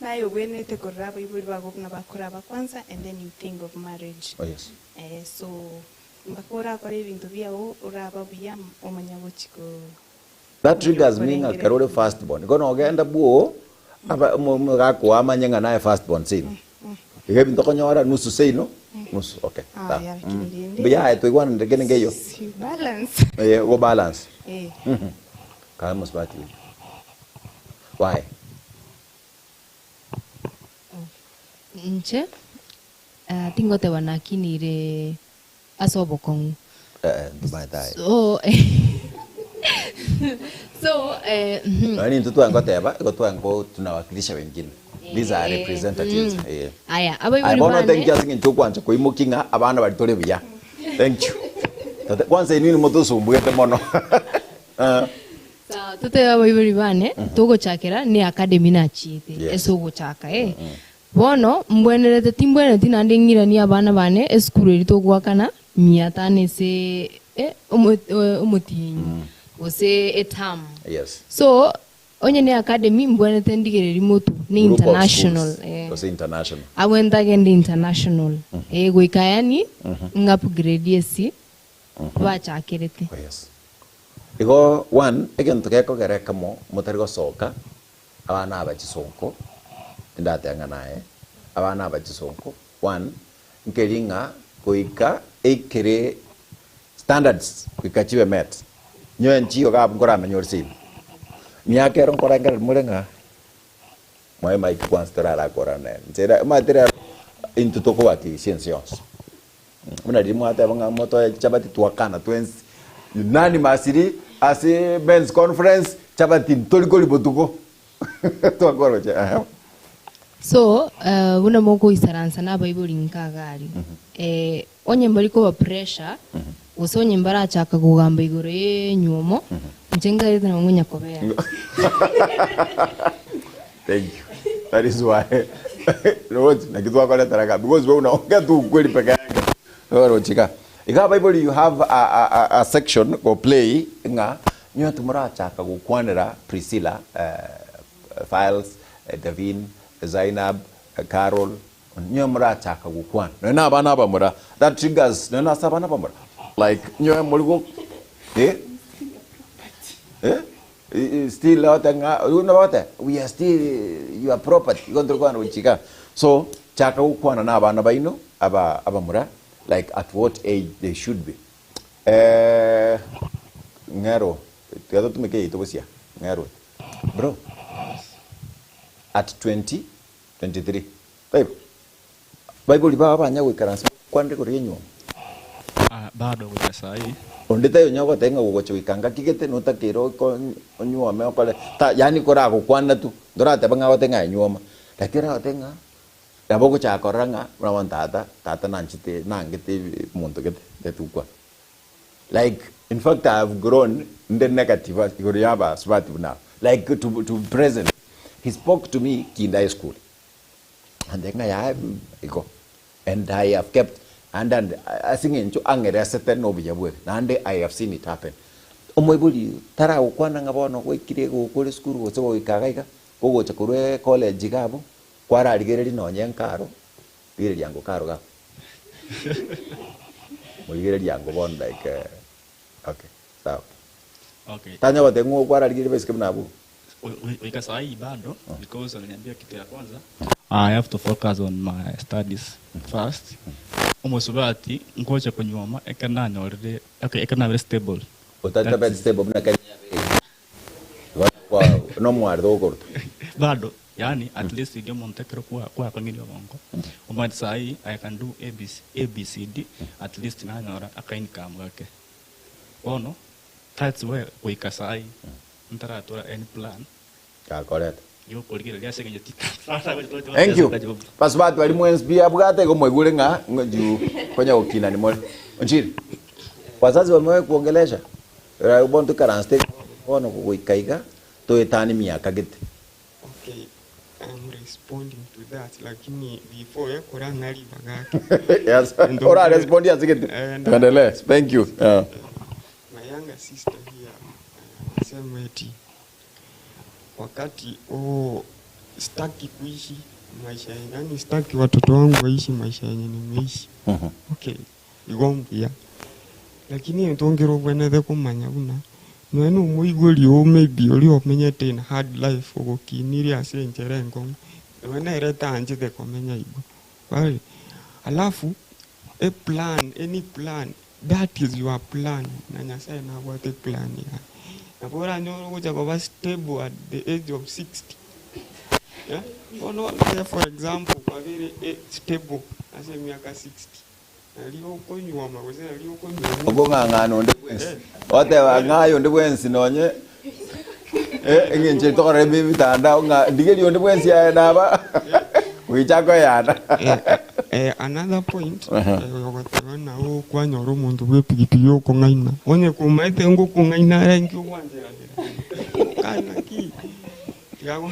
naye obwenerete korora abaibori bago buna bakoraba kwanza and then you think of marriage. Oh yes. Eh, so mpaka orakora ebinto biago oraba buya omanya gochi ko That triggers me ng'a Korengere. kero ore first born. Igo nogenda bwo aba omogaka amanye ng'a naye first born seino. Iga ebinto okonyora nusu seino nusu okay. Ah, Sawa. ya, lakini rende. Mbuya aye toigwananire kende nkeiyo. Si balance. Eh, go balance. Eh. Kae mosubati oyio. Why? Inche ah, tingoteba nakinire ase obokong'u. Eh, eh, ntomaete aye. So so eh, mhm. Nonye nintwe twangoteba igo twango tunawakilisha wengine. These are Eh, representatives. mm. Eh. Aya, Aye abaibori bono bane thank you ase eng'encho okwancha koimokia ng'a abana baria tore buya. Thank you. Tote kwanza inwe nimotosumbuete mono. Eh. Sawa, totebe abaibori bane togochakera ne academy nachiete Yes. ase ogochaka eh. Bono mbwenerete timbwenereti naende ng'iranie abana bane esukuru eria togoakana mia tano ase eh, omo- eh, omotienyi gose eterm. Yes. So onye ne academy mbwenerete ndigererie motu ne Group of international schools. eh. Gose international. Abwo ntagende international eh, goika yani ng'upgrade ase bachakerete. Oh, yes. Igo one egento gekogera ekemo motari gosoka abana aba chisonko tindateba ng'a naye abana aba chisonko one nkeri ng'a goika eikere standards goika chibe met nyowe nchiyo iga abwo nkoramenya ore seino miaka ero nkorengereri more ng'a mwaye mike kwanza torarakorana nere inche ere omanyete rero intwe tokobakilishia ense yonsi. Buna riria mwateba ng'a motoe chichabati twakana twensi unanimously ase men's conference chabati ntori koria botuko twakora gochia ehe. So eh, buna mogoisaransa na abaibori nka iga aria, eh, onye mbari koba pressure, gose onye mbarachaka kogamba igoro ya enywomo, inche nkairete nabo ngonya kobera. Thank you. That is why Roach naki twakoretera ka because wewe unaongea tu ukweli peke yake. Wewe Roach iga. Iga Bible you have a, a, a, a section go play ng'a nyowe timorachaka gokwanera Priscilla uh, Files, uh, Davin, Zainab, uh, Carol nyowe morachaka gokwana. Nonya na abana abamura that triggers nonya ase abana abamura like nyowe mori go eh eh Still ote ng'a buna bagote we are still your property igo ntori kogenda gochika so chaka gokwana na abana baino aba abamura like at what age they should be eh ng'ero tiga totumeke yaito bosia ng'ero bro at 20 23 taibo Baibori bao banya goikaransa bakwanire igoro y'enyuomo. Ah, bado goika saii. Onde taiyo onye ogoteba ng'a gogocha goika ngaki gete notakeire oko onyuome okore ta yaani koragokwana tu, ntorateba ng'a agote ng'a aye nyuoma, lakini oragotebe ng'a nabo ogochaka korora ng'a buna bono tata, tata nanchete nangete omonto gete ntete gokwana. Like in fact I have grown inde negative igoro ya abasubati buna aba, like to to present he spoke to me kinde high school. Ande ng'a yaya igo and I have kept and and ase eng'encho ang'eresete na obuya bwere naende I have seen it happen. Omoibori taragokwana ng'a bono gwaikire gokora esukuru gose goika iga iga, kogocha korwa ecollege iga abwo, kwararigereria nonye nkaro, rigereria ango karo iga abwo. Morigereria ango bono like okay sawa. Okay. Tanya goteba ng'o kwararigereria baiseke buna abwo. Goika saa hii bado because aliniambia kitu ya kwanza I have to focus on my studies first. Omosubati ngocha konyuoma ekero nanyorire okay ekero nabere stable. Otatabeti stable buna Kenya yabere. Igo nomware togokoruta. Bado. Yaani at least riria omonto ekero kwa kwakong'irie obongo, omanyete saii I can do ABC ABCD at least nanyora aka income gake. Bono that's why goika saii ntaratora any plan Gakorete. yokorigereria ase eng'encho ti Thank you. Basubati bari mwensi pi abwate igo mwaigure ng'a ng'a juu konya gokinani more. Onchiri. Wazazi wamewahi kuongelesha? Eh, bono toikaranse bono goika iga toetane miaka gete. Okay, I'm responding to that lakini before ekora ng'a ribaga ake. Yes. Ora respond ase gete. Eh, nda- Tuendelee. Thank you. Yeah. My younger sister here anasema eti wakati oh, sitaki kuishi maisha yenye, yani sitaki watoto wangu waishi maisha yenye nimeishi. Okay, igo mbuya lakini entongera obwenete kumanya buna noe nomoigori oo maybe oria omenyete in hard life ogokinirie ase enchera enkong'u noe nere taanchete komenya igo Kwari alafu a plan any plan that is your plan na Nyasaye nabwate eplan yaye nabo oranyore ogocha koba stable at the age of 60 eh, bono for example kwabeire stable ase emiaka 60 Nario okonyuoma gose nario okonyuomwa. Okong'ang'ana onde bwensi. Ogoteba ng'a aye onde bwensi nonye eh, eng'encho eye tokorora ime emitandao ng'a ndigerie onde bwensi aye naba goicha akoeyana. Eh, eh, another point eh, ogoteba nabo kwanyora omonto bwa epigipigi okong'aina onye komaete ngokong'aina are inki ogwancheranera kana ki tiga go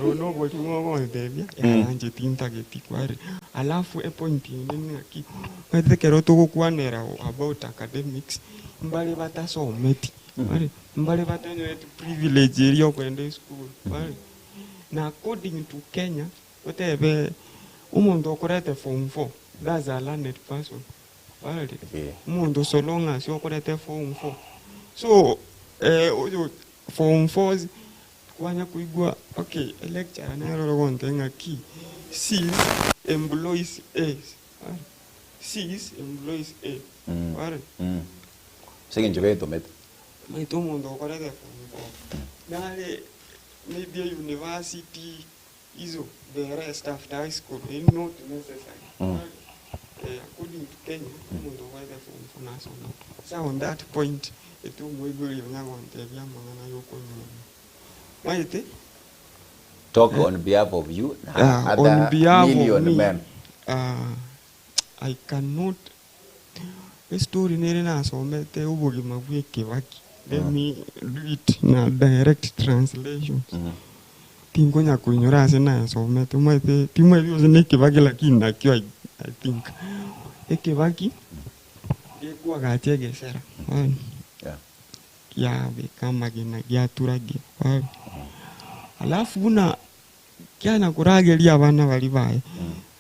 obo noborimo ogontebia yaya inche tintageti kware Alafu epoint ende ng'aki, omanyete ekero togokwanera about academics, mbare batasometi, bare mbare batanyoreti privilege eria yokogenda esukuru, bare. Na according to Kenya, otebe omonto okorete form four, that's a learned person, bare. Omonto so long as okorete form four, so oyo form fours Kwanya koigwa okay electurer nere ore gontebia ng'a ki Cs employs A Cs employs A ore Ase eng'encho betomete. Omanyete omonto okorete form four nare maybe e university iso the rest after high school eri not necessary ore according to Kenya omonto okorete form four nasomete. Sa on that point ete omoibori onya gontebia amang'ana yokonyuoma. Omanyete? Talk on behalf of you na Yeah, on other behalf of million me, men. uh, I cannot estory nere nasomete obogima bwa ekebaki let me do it na direct translation tinkonya koinyora ase nasomete omanyete timanyeti gose na ekebaki lakini nakio I, I think ekebaki gekwagacha egesera bono Yeah. Kiabeka amagena giaturagia. Alafu buna kiana korageria abana baria baye,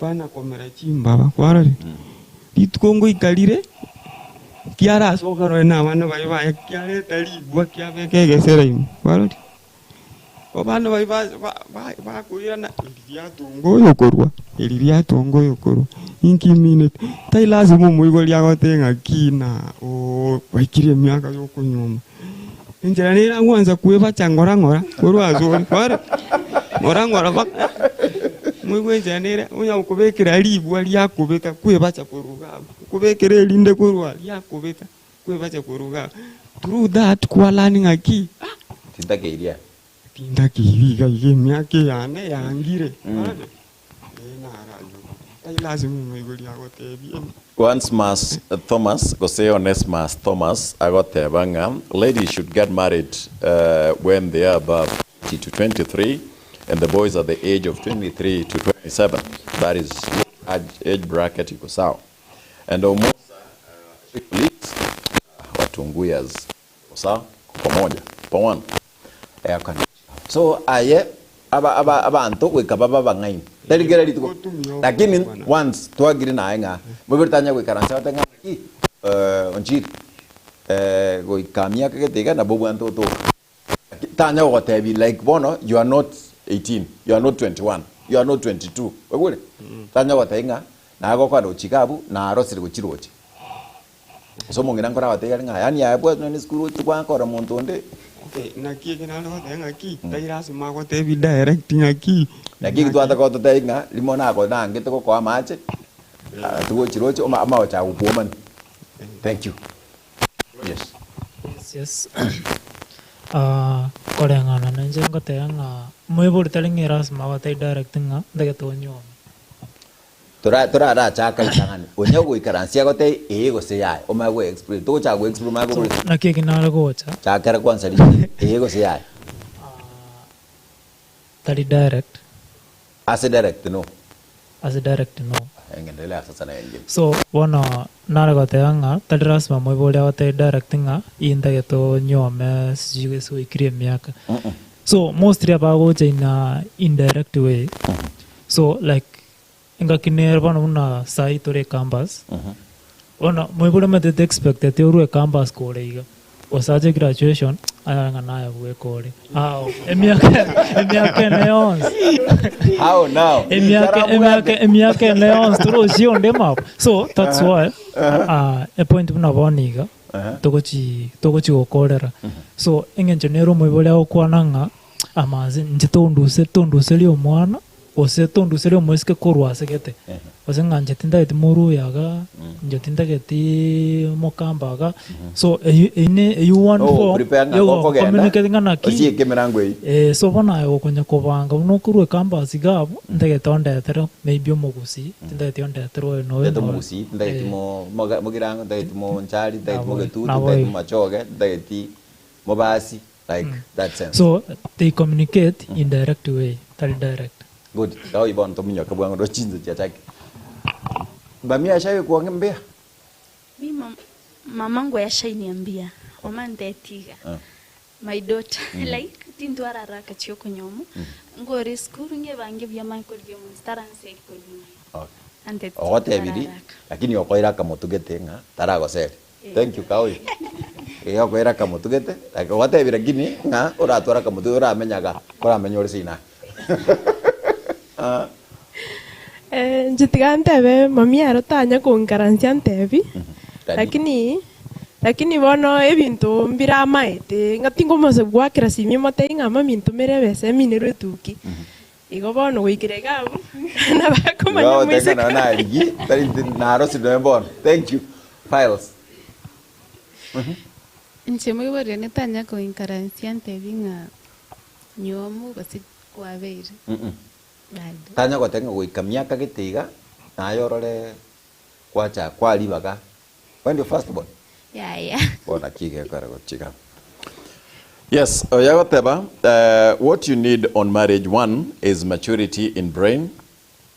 bana komera chimbaba, kwarorire? Rituko ngoika rire, kiarasoka nonye na abana baria baye, kiareta rigwa kiabeka egesera ime, kwarorire? Abana baria ba- ba- ba- bakoirana, eri riatonga oyokorwa, eri riatonga oyokorwa, inki imineti? Tai lasima omoibori agotebe ng'a ki na oo baikire emiaka ya okonyuoma. Enchera nere agwansa kwebacha ng'ora ng'ora korwa ase ore, kwarora? Ng'ora ng'ora mpaka moigwe enchera nere onya gokobekera rigwa riakobeka kwebacha korwa iga abwo, okobekera erinde korwa riakobeka. Kwebacha korwa igaa. Through that kwa learn ng'aki ah! Tintakeiri aya. Tintakeiri iga iga emiaka eyane yangire. Orore? Ee naranyora. Tai lazima omoigori agotebie. Onesmus Thomas gose Onesmus Thomas agoteba ng'a ladies should get married when they are above 20 to 23 and the boys at the age of 23 to 27 that is age bracket iko sawa. And Omosa please watunguyas sawa kwa pamoja pamoja Eakana. So aye aba aba abanto goika babe abang'aini tari kera rituko lakini once twagire naye ng'a moibori tanya goikaransa gote ng'a naki onchiri goika miaka gete iga nabo obwate otoka Tanya gogotebia like bono you are not 18, you are not 21, you are not 22, oigure? Tanya gogotebia ng'a naye gokogenda gochia iga abwo narosire gochia roche. Ase omong'ina nkore agotebia are ng'a yaani aye bwa nonye esukuru ochi gwakora monto onde. Okay, naki eke nare goteba ng'aki, tari lasima agotebi direct ng'aki. Naki eki twataka gototebi ng'a rimo nako nangete gokoa amache, tigochi roche oma amaoche agokuomani. Thank you. Yes. Yes, yes. Ah, koreng'ana na inche ngoteba ng'a moibori tari ng'a erasima agotebi direct ng'a ntagete onyuome. Tora torarachaka ritang'ani, onye ogoikaransia agotebi ee gose yaya, omanye go explain. Togochaka go explain omanye So, kobora naki eki nare gocha. Chakera kwansa rigiya, ee gose yaya. Tari direct. Ase direct no. Ase direct no. Engendelea sasa na engine. So, bono nare goteba ng'a tari lasima moibori agotebi direct ng'a ii ntagete onyuome sijui ase oikirie emiaka. So, mostly abagocha in a indirect way. So, like Engaki nere bono buna sai tore ecampus, bono moibori omanyete toexpecteti orwe ecampus kore iga, gose ache graduation anyore ng'a naye bweka ore. Ao emiaka emiaka ene yonsi How now? emiaka emiaka emiaka ene yonsi torochie onde mabo. So that's why ah, epoint buna bono iga togochi togochi gokorera. So eng'encho nere omoibori agokwana ng'a amanse inche tonduse tonduserie omwana. Gose tonduserie omoiseke korwa ase gete, gose ng'a inche tintageti moruya iga, inche tintageti mokamba iga. So eyio eyio ne eyio one Oh, form prepare ng'a ya gokogenda, ogokommunicate ng'a naki, osieke emerango eyio. eh, so bono aye gokonya kobanga buna okorwa ecampus iga abwo, ntagete ondetere maybe omogusii, tintageti ondetere oyo na oyo Ntagete na oyo. omogusii, ntageti Eh. mo- moga- mogirango, ntageti monchari, ntageti Nabo mogetutu, nabo ntageti igo. momachoge, ntageti mobasi. Like that sense. So they communicate in direct way, tari direct. Good. Iga oyi bono tominyoke bwango ndo chinse chiachakire. Bamia ashai kuong'e mbuya? Mi mam- mamangu yashainiambia mama ntetiga Ah. my daughter like tintwara haraka chiokonyoma nkore esukuru ngebange buya manye korigia omonto taranseri korwa Okay. Anteti Ogotebiri tintwara haraka. lakini okoira akamotugete ng'a taragoseri. Thank you kaoyo. Ee okoira akamotugete like ogotebire lakini ng'a oratware akamotuge oramenyaga oramenya ore Sinai. Ah. Eh, inche tiga ntebe mami ero tanya konkaransia antebi, Daddy. lakini lakini bono ebinto mbire amaete, ng'a tingomasa goakera simi motebi ng'a mami ntomere ebesa eminerwe etuki. Igo bono goikera iga abwo, nabakomanya Igo omoiseke. ogoteba ng'a narigi, tari narosire nonya bono. Thank you. Files. Inche moiborire netanya koinkaransia ntebi ng'a nywomu gose kwabeire. Bado. Tanya goteba ng'a goika miaka gete iga, naye orore kwacha kwaribaga. When you first born? Yaya. Bono naki gekora gochiga. Yes, oyo agoteba eh, what you need on marriage one is maturity in brain,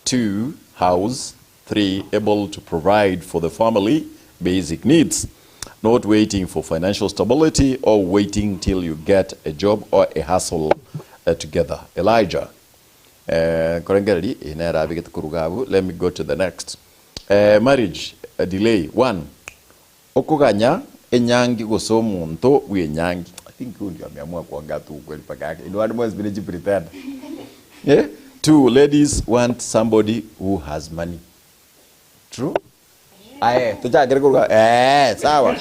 two house, three able to provide for the family basic needs, not waiting for financial stability or waiting till you get a job or a hustle eh, together. Elijah eh, nkorengereria eye nere abegete koruga abwo let me go to the next. Eh, marriage delay one okoganya enyangi gose omonto bw'enyangi I think huyu ndio ameamua kuongea tu ukweli peke yake in one month vile pretend eh two ladies want somebody who has money true aye tochakere koruga eh sawa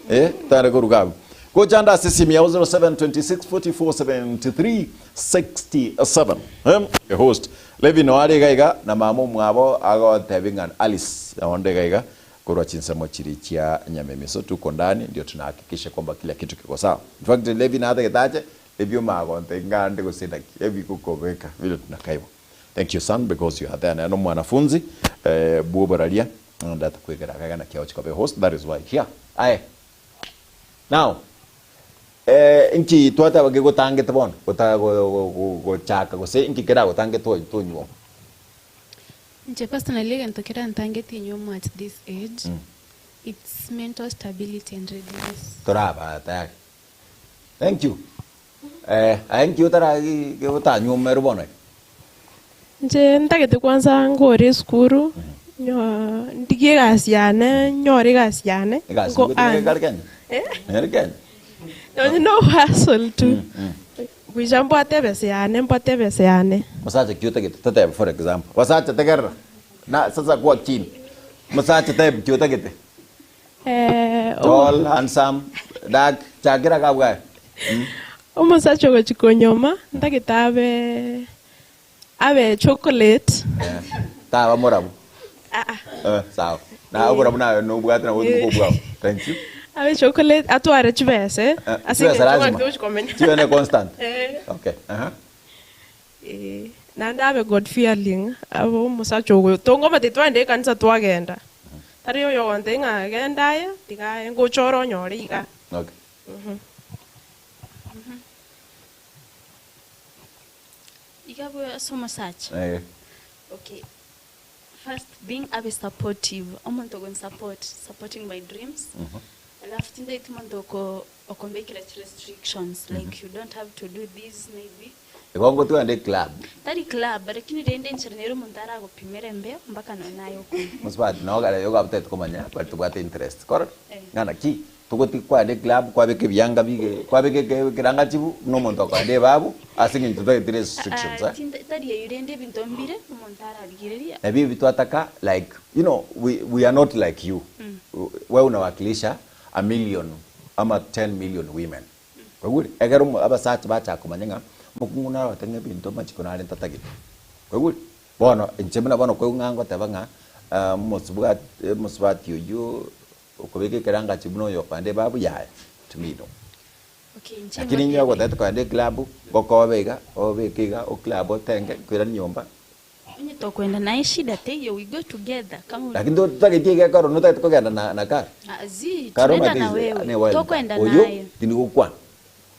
eh tare koruga abwo gochanda ase simu yao 0726 44 73 67 em your host Levi noyo are iga iga, na mama omwabo agotebi ng'a Alice onde iga iga korwa chinsemo chiria chia Nyamemiso tuko ndani ndio tunahakikisha kwamba kila kitu kiko sawa. In fact Levi natagete ache, Levi omanye gontebia ng'a ande gose naki, Levi gokobeka vile tunakaiwa. Thank you son because you are there. Nere nomwanafunzi eh, bwoboraria naende atakwegera iga iga naki agochi koba ehost that is why here. Aye now Eh, inki twateba gegotangete bono gota gochaka gose inki keragotange tonyuoma? Inche personally egento kerantange tinyuomwa at this age, it's mental stability and readiness. Toraba tayari. Thank you. Eh, aye nki otara otanyuomerwe bono iga? Inche ntagete kwanza nkore esukuru, nyo ndigie egasi yane, nyore egasi yane, Egasi nko nigo earn. ekare Kenya? Eh? Nere Kenya? Nonye na ogohustle tu, goicha mbwate ebesa yane, mbwate ebesa yane. Mosacha ki otagete? Totebe for example. Basacha tegerera, na sasa kwa chini. Mosacha type ki otagete? Eh, Tall, handsome, dark, chakera iga abwo aye. Omosacha ogochia konyoma ntagete abe abe chocolate. Eh, taba morabu. Ah ah. Eh, sawa. Na oborabu naye nobwate nabo Eh. otuko obwao. Thank you. Abe chocolate atware chibesa Eh, ase chibesa eng'encho lazima. obwate gochia komenya. Chibe ne constant. Eh. Okay. Aha. Eh, naende abe God fearing, abe omosacha ogo tongomate twagenda ekanisa twagenda, tari oyo ogontebia ng'a genda aye, tiga aye ngocha ore onyore iga. Okay. Iga abwo ase omosacha. Eh. Okay, first thing abe supportive, omonto ogonsupport, supporting my dreams, alafu tintageti omonto oko okombekera chirestrictions like you don't have to do this maybe. Igo ngotwende eclub. Tari club, lakini rende enchera nere omonto aragopimere embeo mpaka nonye naye okonywa. Mosubati noo kare igo abtete komanya bari tobwate interest korora Eh. ng'a naki togoti kwande eclub kwabeka ebianga bige kwabeka eke ekeranga chibu buna omonto okoenda ebabu ase eng'encho totagete restrictions Ah, eh. tinta tari eyio rende ebinto mbire omonto ararigereria. Nabio ebi twataka like you know we, we are not like you wewe unawakilisha a million ama 10 million women kwaigure ekero omo abasacha bachaka komanya ng'a omokungu narote ng'a ebinto amachiko nare ntatagete kwaigure bono inche buna bono koigwa ng'a ngoteba ng'a omosubwati omosubati oyio okobeka ekerangachi buna oyo okogenda ebabu yaya to me no. Okay, inche Lakini inye ngotebe. ogotebete kogenda eclub, ngokobe iga, obeke iga, oclub otenge, nkoirane nyomba. Onye tokoenda naye shida teiyo we go together kama uri Lakini totageti iga ekero notagete kogenda na na Karo. Ah, zi Karo tunaenda omanyete na is wewe ne wild card. tokoenda Oyo naye. tindi gokwana.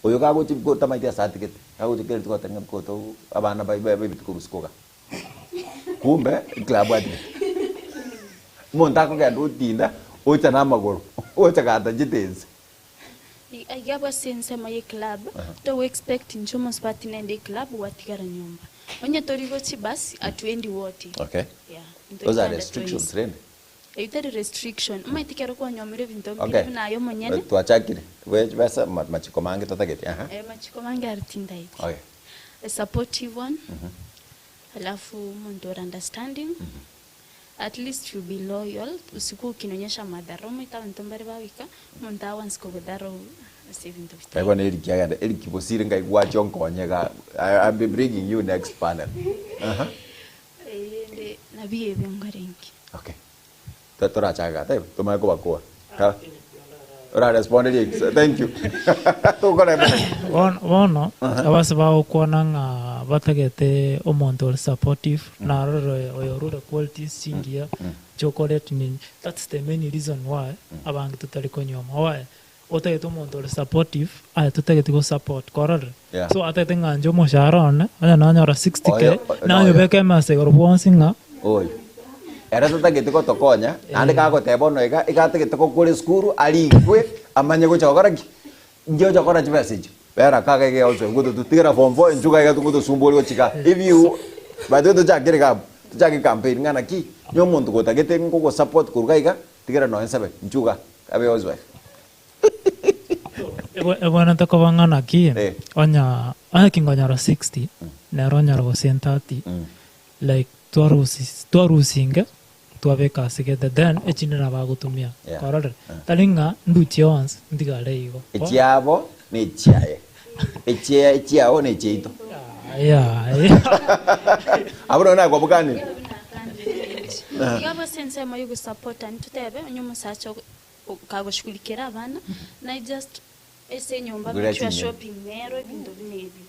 Oyo kagochi tamaeti ase atigete, kagochi kera rituko agoteba ng'a bikoto abana ba ba baibete korwa isiko igaa. Kumbe eclub atigete. Omonto akogenda otinda, ocha na amagoro, ocha gatachete ense. Iga abwo ase ensemo ye club, togo expect inche omosubati nende eclub gwatigara nyomba. Onye tori gochia basi atuendi wote. Okay. Yeah, Those are ntoigwanda restrictions twensi. rende. Eyio tari restriction, omanyete ekero kwanyomire ebinto mbire Okay. buna aye omonyene. Twachakire. Bwe chibesa ma- machiko mange totagete. Aha. Eh, machiko mange aria tindaeti. Okay. A supportive one, alafu omonto ore understanding, At least you be loyal, usikue ukinionyesha madharau, omanyete abanto mbare bagoika, omonto agoansa kogotharau ase ebinto bitaiyo. Kaigwa na Eric agenda, Eric bosire ngai gwacha onkonye iga, I, I'll be bringing you next panel. Aha. Erinde nabio ebio nkorenge. Okay. To- Torachake iga, taibo, tomanye kobakora. Ka- Ora respond Eric, thank you. Togokora Bono, bono abase bagokwana ng'a batagete omonto ore supportive, narorire oyo orure qualities chingiya chocolate nini, that's the main reason why abange totari konyuoma. Why? Otagete omonto ore supportive, aye totageti go support, kwarorire? Yeah. So atagete ng'a inche omoshahara one, onye nanyora 60k, Oyo- oyo- nanyobeke emesa igoro bwonsi ng'a Oyo. Ere tatageti gotokonya, naende kagoteba bono iga, iga atagete gokora esukuru, arikwe, amanye gocha gokora ki? Inki ocha gokora chibesa echio? Bera kaga iga egosoi, ngototigera form four inchuga iga ngotosumbori gochia igaa. If you, by the way tochakere iga abwo, tochake campaign ng'a naki, onye omonto gotagete ngogosupport korwa iga iga, tigera nonye nsabe, inchuga, abe housewife. Ebwenerete koba ng'a naki, onya onye kingonyora 60, nere onyora gose 30, like twarusi twarusinge twabeka ase gete then echinde nabo agotumia Yeah. kwarorire tari ng'a nduchie onsi ntigare igo Echiabo na echiaye, echie echiao na echiaito. yeah, yeah. Abwo nonye nakwabukanire. Iga abwo ase ensemo ya ogosapotani totebe onye omosacha ogo- kagoshughulikera abana naye just ase enyomba Gure make sure chinyeni. shopping nero ebinto buna ebio.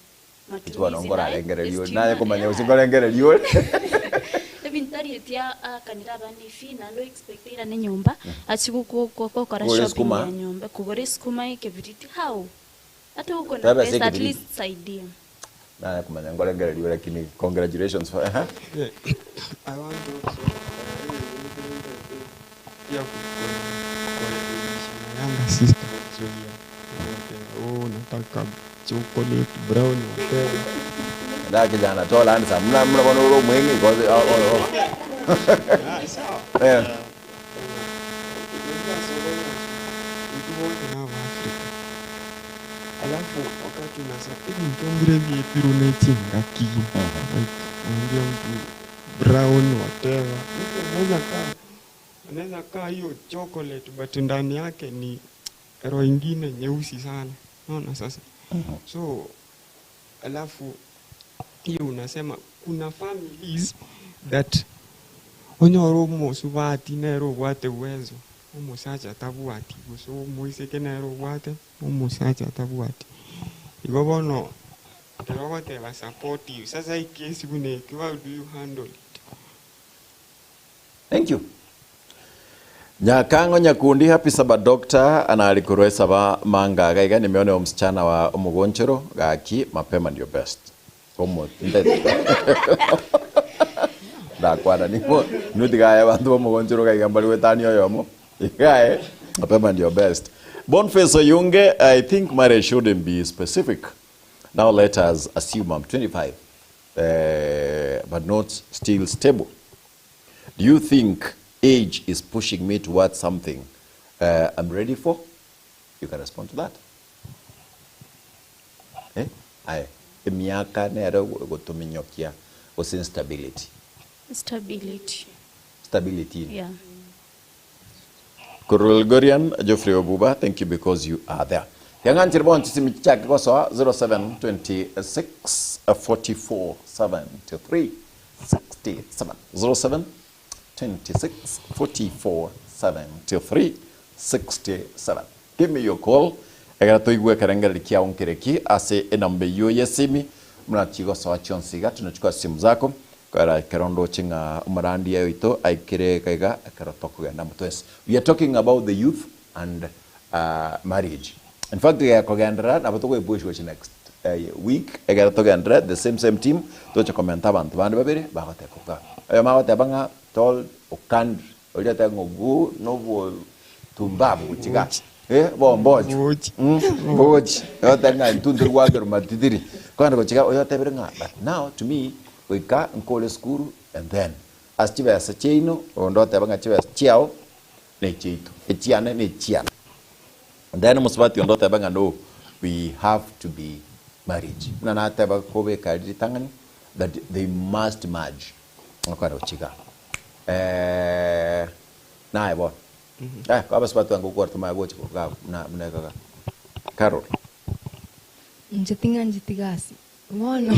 Inche bono Matumizi naye, nkorarengereria ore, estima naye komanya gose yeah. nkorengereria ore. Ebinto arieti aakanire abana efee naende o expect airane nyomba achie gokora Kogora shopping esukuma. ya nyomba, kogora esukuma, ekebiriti, how? Ata uko na Tebe ase pesa at ekebiriti. least saidia. Naye komanya nkorengereria ore lakini congratulations for ehe. Yeah, I want also pia kuelimisha my younger sister also here. Oh, nataka chocolate brown whatever. Nda kijana tall handsome. Mna mna bono ore omweng'e because oh, oh, oh. Ah, sawa. Eh. Unajua soko mtu wote na Afrika. Alafu wakati unasafiri mtumbire vyepiru nechingaki. Like mwambie mtu brown whatever. Mtu anaweza kaa anaweza kaa hiyo chocolate but ndani yake ni roho ingine nyeusi sana. Unaona sasa? So alafu hiyo unasema kuna families that onyore omosubati nere obwate uwezo omosacha tabwati gose omoiseke nere obwate omosacha tabwati. Igo bono ekero ogoteba supportive sasa ekesi buna ekio how do you handle it? Thank you. Nyakang'o Nyakundi happy saba doctor anari korwa esaba manga iga iga nimeone omsichana wa omogonchoro gaki mapema ndio best omo ndakwana nimo inwe tiga aye abanto ba omogonchoro iga iga mbari goetania oyomo iga aye mapema ndio best Boniface Oyunge I think marriage shouldn't be specific now let us assume I'm 25 eh, but not still stable Do you think age is pushing me towards something uh, I'm ready for? You can respond to that. Eh? Aye. Emiaka nero gotominyokia gose instability. Stability. Stability. Yeah. Korolgorian Geoffrey Obuba, thank you because you are there. Yang'anchire bono chisimi chichake gosoa 0726 44 73 67 0726 44 73 67 Give me your call egera toigwe ekerengereri kiao nkereki ase enamba eyio yesimi buna chigosoa chionsi iga tunachukua simu zako Kora ekero ndoche ng'a omorandia oito aikire iga iga ekero tokogenda amo twensi. We are talking about the youth and marriage. In fact gekogenderera nabo togoepush gochia next week ekero togenderere the same same team toche komenta abanto bande babere bagoteba iga. Oyomo agoteba ng'a tol okandre, oria oteba ng'a obwo nobwo tumbavu gochia igaa. Eh, bombochu. Mbochi. Ogoteba ng'a intwe ntori goakerwa matitiri. Kogenda gochia igaa oyotebire ng'a but now to me Goika nkore esukuru and then ase chibesa chiaino onde oteba ng'a chibesa chiao nechiaito, echiane nechiane. And then omosubati onde oteba ng'a no we have to be marriage. Buna nateba kobeka riria ritang'ani that they must merge. Okore gochia igaa. Eh, naye bono. Eh, abasubati bange gokora tomanye gocha igaa buna buna iga igaa. Carol. Inche ting'ancheti gasi. Bono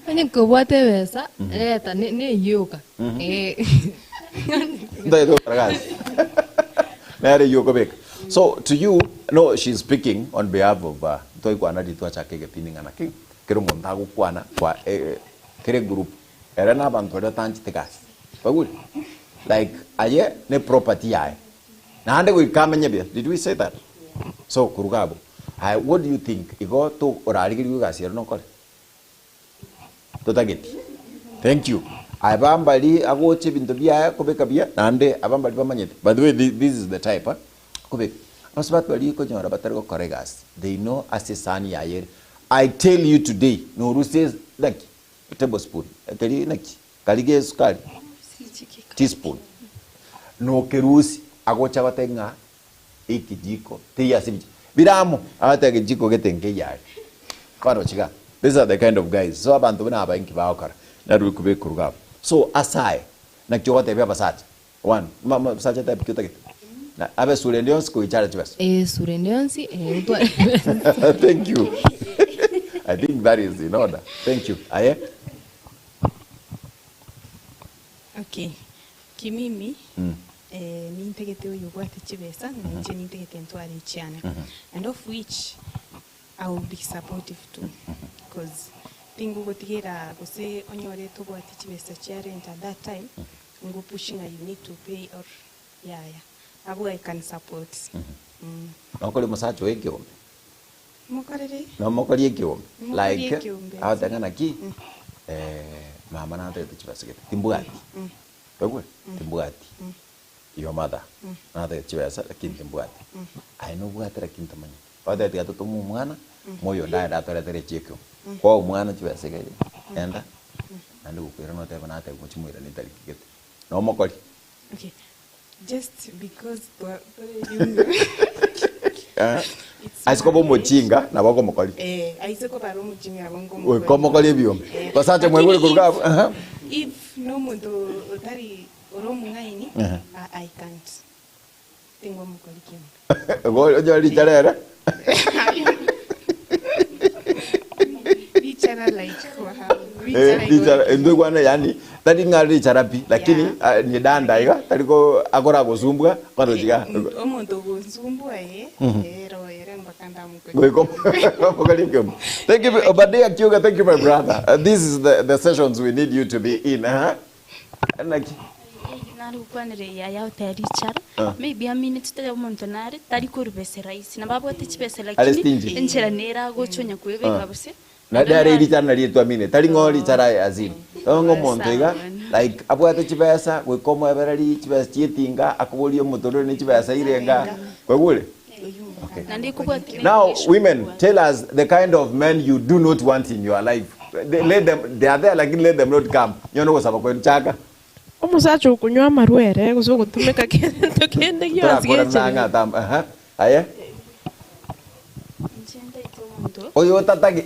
onye kobwate ebesa reta ne- neyioka Eh. Ntagete gokora gasi. Nere eyio okobeka. So to you, no she's speaking on behalf of uh, ntwaikwana riria twachaka egepindi ng'a naki kera omonto agokwana kwa eh, kera egroup ere na abanto baria batanchete gasi. Kwaigure? Like aye ne property yaye. Naende goika amenye buya. Did we say that? So koruga abwo, aye what do you think igo to orarigerigwe egasi ere nokore? Totageti. Thank you. Aye bambari agocha ebinto biaye akobeka buya naende abambari bamanyete. By the way this is the type eh, akobeka. Abasubati baria okonyora batari gokora egasi, they know ase esani yaye ere. I tell you today, norusie naki, tablespoon, ekeri naki, kari ge esukari, teaspoon, nokerusia, agocha gotebia ng'a ekejiko teiyo ase ebichiko bire amo, agoteba ekejiko gete nkeiyo aria. Kwaroche iga, these are the kind of guys, so abanto buna aba inki bagokora? Naro rikobekwa iga abwo. So ase aya, naki ogotebia abasacha, one, ma ma omosacha type ki otagete? Na abe esura ende yonsi koicha are chibesa. Esura ende yonsi, eh, otware chibesa. Thank you. I think that is in order. Thank you. Aye? Okay, kimimi eh, nintagete oyo obwate chibesa na inche nintagete ntware echiane and of which I will be supportive too cause tingogotigera gose onyore tobwati chibesa chia rent at that time ngopush ng'a you need to pay or yaya abwo I can support mm. Nokori omosacha oye ekeombe? Mokorere. Nomokorie ekeombe? Mokorie Like, ekeombe. agoteba ng'a naki, eh, mama natagete chibesa gete, timbwati. Kwaigure? Timbwati. Your mother, natagete chibesa lakini timbwati. Aye nobwate lakini tomanyeti. Ogoteba tiga totome omwana, moyo onde aende atoretere echi ekeombe. Kwaa omwana chibesa iga iga, enda, naende gokoirana otebe natebia mochie moirane etariki gete. Nomokorie? Okay, Just because twa tore union. It's Ase koba omochinga nabo okomokoria. Eh, aise koba are omochinga nabo nkomokoria. Goika omokorie ebiombe. Eh, Basacha lakini mwaigure koruga if- abwo. Aha. If nomonto otari ore omong'aini, Aha. I, I can't. Tingomokori kende. Igo onyore richara ere. Richara like wow. Eh, Richara richara igoro. intwe kwane yani tari ng'a richara pi lakini Yeah. ah, ni danda iga tari ko akora gosumbwa kwanza chiga Omonto ogonsumbua eh, ero ere mpaka ndamokori. Goiko mokori kiomo. Thank you Obadia Kiuga, thank you my brother. This is the, the sessions we need you to be in, huh? Naki. Nare gokwanera yaya otari richara Ah. maybe amineti tari omonto nare tari korubese rahisi nabo abwate chibesa Are lakini stingy. enchera nere agochonya kwebeka gose Na dare richara nari twamine tari ng'o richara azini. Ng'o omonto iga like abwate chibesa goika omoebereri chibesa chietinga akoboria omotorore ne chibesa irenga kwegure Okay. Naende kobwate Now, women, tell us the kind of men you do not want in your life. They, let them, they are there, like let them not come. You know what's up, chaka. Omosacha okonywa amarwa ere gose ogotumeka kento kende gionsi Turakora gechire. nanga tam. Aha. Aye. Inche ntaete omonto Oyo tatagi.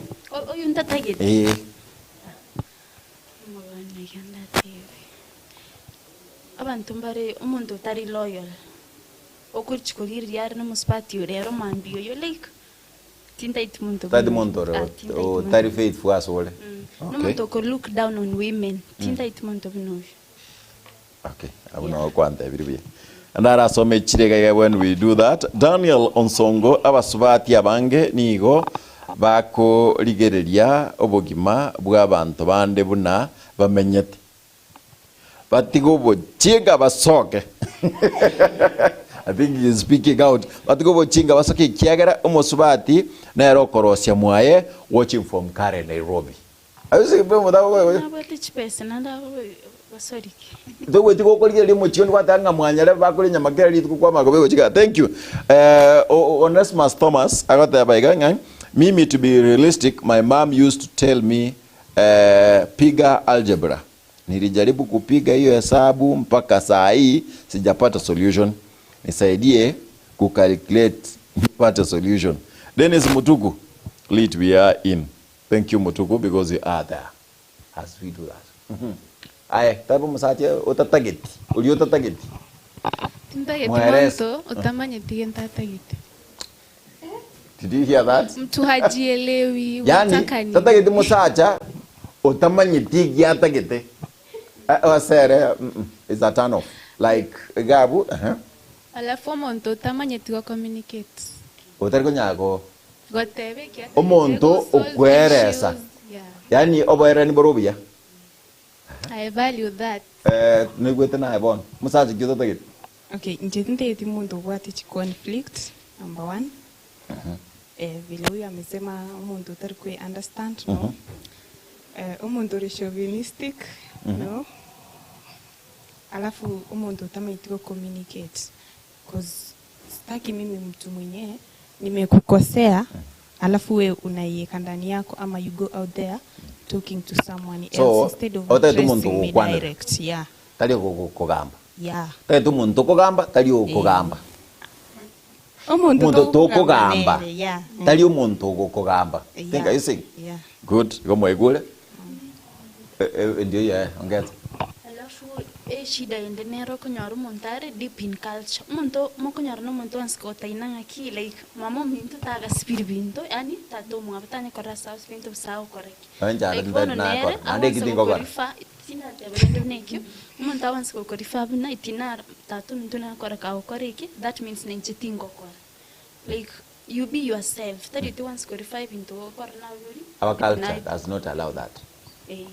oyo ntatagete Eh. Omogano iga ndatebe abanto mbare omonto otari loyal okorichi korireria are na omosubati ore ere omambia oyo like tintaeti monto Tati buna monto oyo. Ah, ore. tintaeti O monto. tari faithful asole. Mm. Okay. Nomonto oko look down on women tintaeti monto buna oyo. Okay. Abuno kwanta ebiri buya. Ndarasome chirega iga when we do that. Daniel Onsongo abasubati abange nigo bakorigereria obogima bwa abanto bande buna bamenyete. Batiga obochinga basoke. I think he is speaking out. Batiga obochinga basoke ekiagera omosubati nere okorosia mwaye watching from Karen Nairobi. Ayo Nabwate chibesa naende abo basorike. Togweti gokorigereria omochie onde gwateba ng'a mwanyare bakore enyama kera rituko kwamanya kobekwa chikara. Thank you. Eh, o- o- Onesmus Thomas agoteba iga ng'a mimi to be realistic my mom used to tell me eh, piga algebra. Nilijaribu kupiga hiyo hesabu mpaka saa hii sijapata solution. Nisaidie kucalculate nipate solution. Dennis Mutuku, lead we are in. Thank you Mutuku because you are there as we do that. Aye, taba omosacha otatageti, oria otatageti. Tintageti Mwerese. monto otamanyeti gento atagete. Did you hear that? Mtu hajielewi Yani, wataka nini? tatageti mosacha otamanyeti giatagete. Osere, mm -mm, it's a turn off. Like gabu, uh -huh. Alafu omonto otamanyeti go communicate. Otari konyara Gotebe ekiatagete, Omonto go solve okweresa. issues. Yeah. Yani oboerani bore obuya. I value that. Eh, nigwete naye bono. Mosacha ki otatagete? Okay, inche tintageti omonto obwate chiconflict number one. Eh, vile huyu amesema omonto otari kwe understand no. Eh, omonto ore chauvinistic no. Alafu omonto otamaeti go communicate cause sitaki mimi mtu mwenye nimekukosea alafu we unaiweka ndani yako ama you go out there talking to someone So, else instead of otagete omonto addressing me ogokwanera. direct yeah Tari okogamba. yeah Tagete omonto okogamba, tari okogamba. omonto Omonto tokogamba tokogamba. nere, yeah Tari omonto ogokogamba. Yeah. Think are you seeing? yeah Good. Igo mwaigure? Eh, eh, ndio ye, ongeza. Alafu eshida ende nere okonyora omonto are deep in culture omonto mokonyora na omonto onsi gotaina ng'aki like mama ominto tagasibiri binto yaani tata omwabo tanyekora ase ase binto busa agokora ki Nonye Like inche bono nakora, nere naende abanse eki tingokora. gokorifa tindateba rende buna ekio omonto abanse gokorifa buna itina tata ominto nakora kagokora eki that means nainche tingokora like you be yourself tari oti once korifa ebinto gokora nabori Our culture does not allow that. Eh.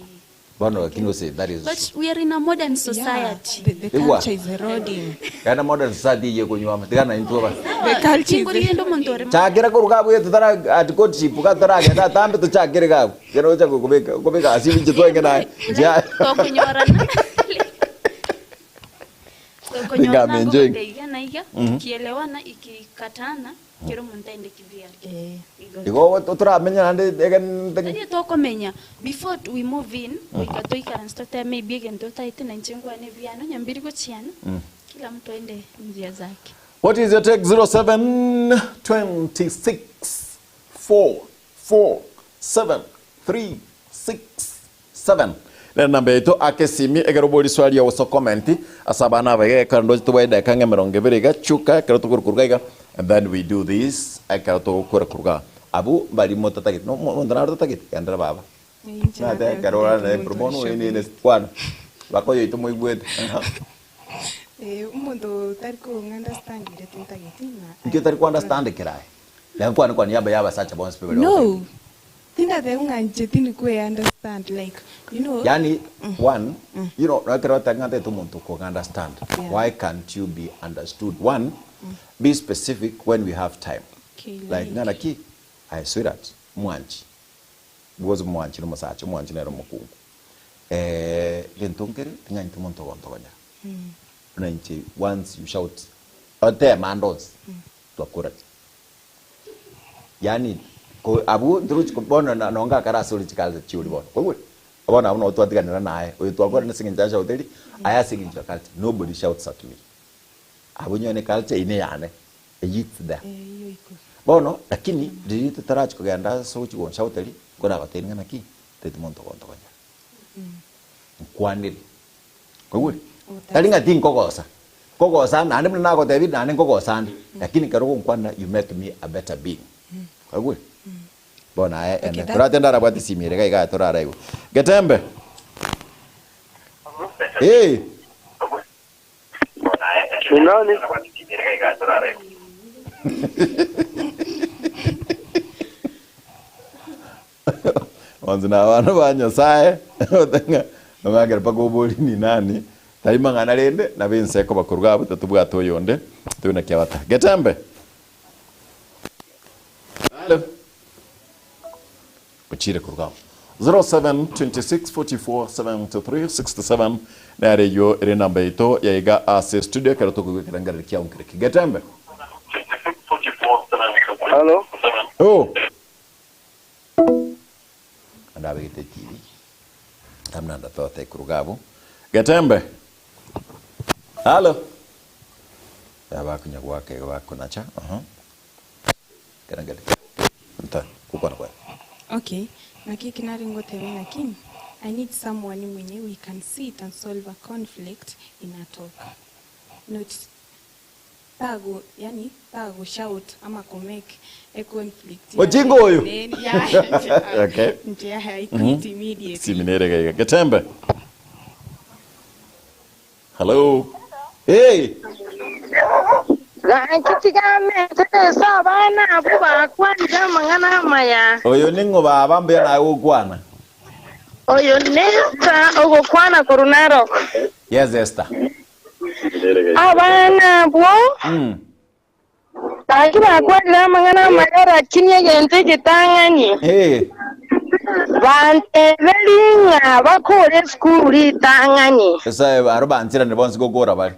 Bono lakini ose that is But we are in a modern society. Yeah, the, the Igwa. culture is eroding. Kana modern society ye kunywama tigana intwe ba. The culture is Chingorigendo omonto ore Chakira koruga bwe tutara at courtship kataragenda tambe tuchakire gabu. Kero ocha kubeka kubeka asibi chitwenge naye. Ja. tokonyorana Think I'm enjoying. tokonyorana na iga tukielewana ikikatana kero omonto aende kivyake Eh, Igo turamenya nande egen Tari tokomenya before we move in goika toikaranse totebe maybe egento otaete na inche nkwane ebiano nyambiri gochiana kila mtu aende njia zake What is your take? 07 26 4 4 7 3 6 7. Nere namba yaito ake esimi ekero obori swali gose okomenti ase abana aba iga ekero ndoche tobwate edakika ang'e emerongo ebere iga chuka ekero tokorukoruka iga and then we do this ekero togokora koruga abwo mbari motatageti no omonto nare otatageti gendera baba Inche nate natebete ekero orare tari naye monto bono orishabiri. oenene kwana baka oyoito moigwete aha. Eh, omonto otari kong'understand ere tintageti na Inki otari ko understand kera aye? Reka nkwane kwa niaba ya abasacha bonsi pi baria No, ogotebia. tindateba ng'a inche tindi kwe understand like you know Yaani one, you know, ekero oteba ng'a ntagete omonto okong understand, Yeah. why can't you be understood? One, be specific when we have time. Okay, Like like. ng'a naki, aye sweetheart, mwanchi, because mwanchi nomosacha, omwanchi nere omokungu. Egento nkere, ting'ancheti monto ogontogonyera. Buna inche once you shout, oteme ande onsi, twakorania. Yaani ko abwo ntorochi ko bono na nonga akare ase ore chikanisa chiori bono, kwaigure? Bono abwo nabo twatiganera naye, oyo twakorana ase eng'encho ashauteri, aye ase eng'encho ya culture, nobody shouts at me. Abwo nyone culture eyio neyane, eyio it's there. Eyio iko. Bono lakini riria totarachi kogenda ase ogochi gonshauteri, nkoragotebi ng'a naki, teti monto ogontogonyera. Nkwanere. Kwaigure? Tari ng'a tinkogosa, nkogosa naende buna nagotebirie naende nkogosa ande, lakini ekero ogonkwanera you make me a better being. Kwaigure? Bono aye Okay, ene that- torate ndarabwate esimi ere iga iga toraraigwe. Getembe! Ee! Ni nani? Bonsi na abana ba Nyasaye, otang'a omanyakera mpaka obori ni nani, tari mang'ana rende, nabo ense ekoba korwa abwo tatobwate oyonde, tobe naki abata. Getembe! Halo. Ochire korwa abwo. 0726447367 nere eyio ere enamba yaito yaiga ase studio ekero tokoigwa ekerengererio kiao nkereki. Getembe! Halo. Oh. Ndabegete TV amna ndatote ekuruga abwo Getembe halo abakunya gwaka igo bakonacha aha kera ngere nta gokwana kwaye Okay, naki eki nare ngotebe ng'aki, I need someone mwenye we can sit and solve a conflict in a talk. Not tago yani tago shout ama ko make a conflict Ojinga oyo. Then, yeah, Okay. nje I quit immediately. Simi nere gaiga Getembe Hello Hey Gaki tigamete ase abana abwo bakwanire amang'ana amaya. Oyo ning'o baba mbuya naye gokwana Oyo n'Esther ogokwana korwa Narok. Yes Esther Abana abwo gaki bakwanire amang'ana amaya, lakini egento egetang'ani banteberie ng'a bakore esukuru ritang'ani. Nyasae aro bancherane bonsi gokora bare.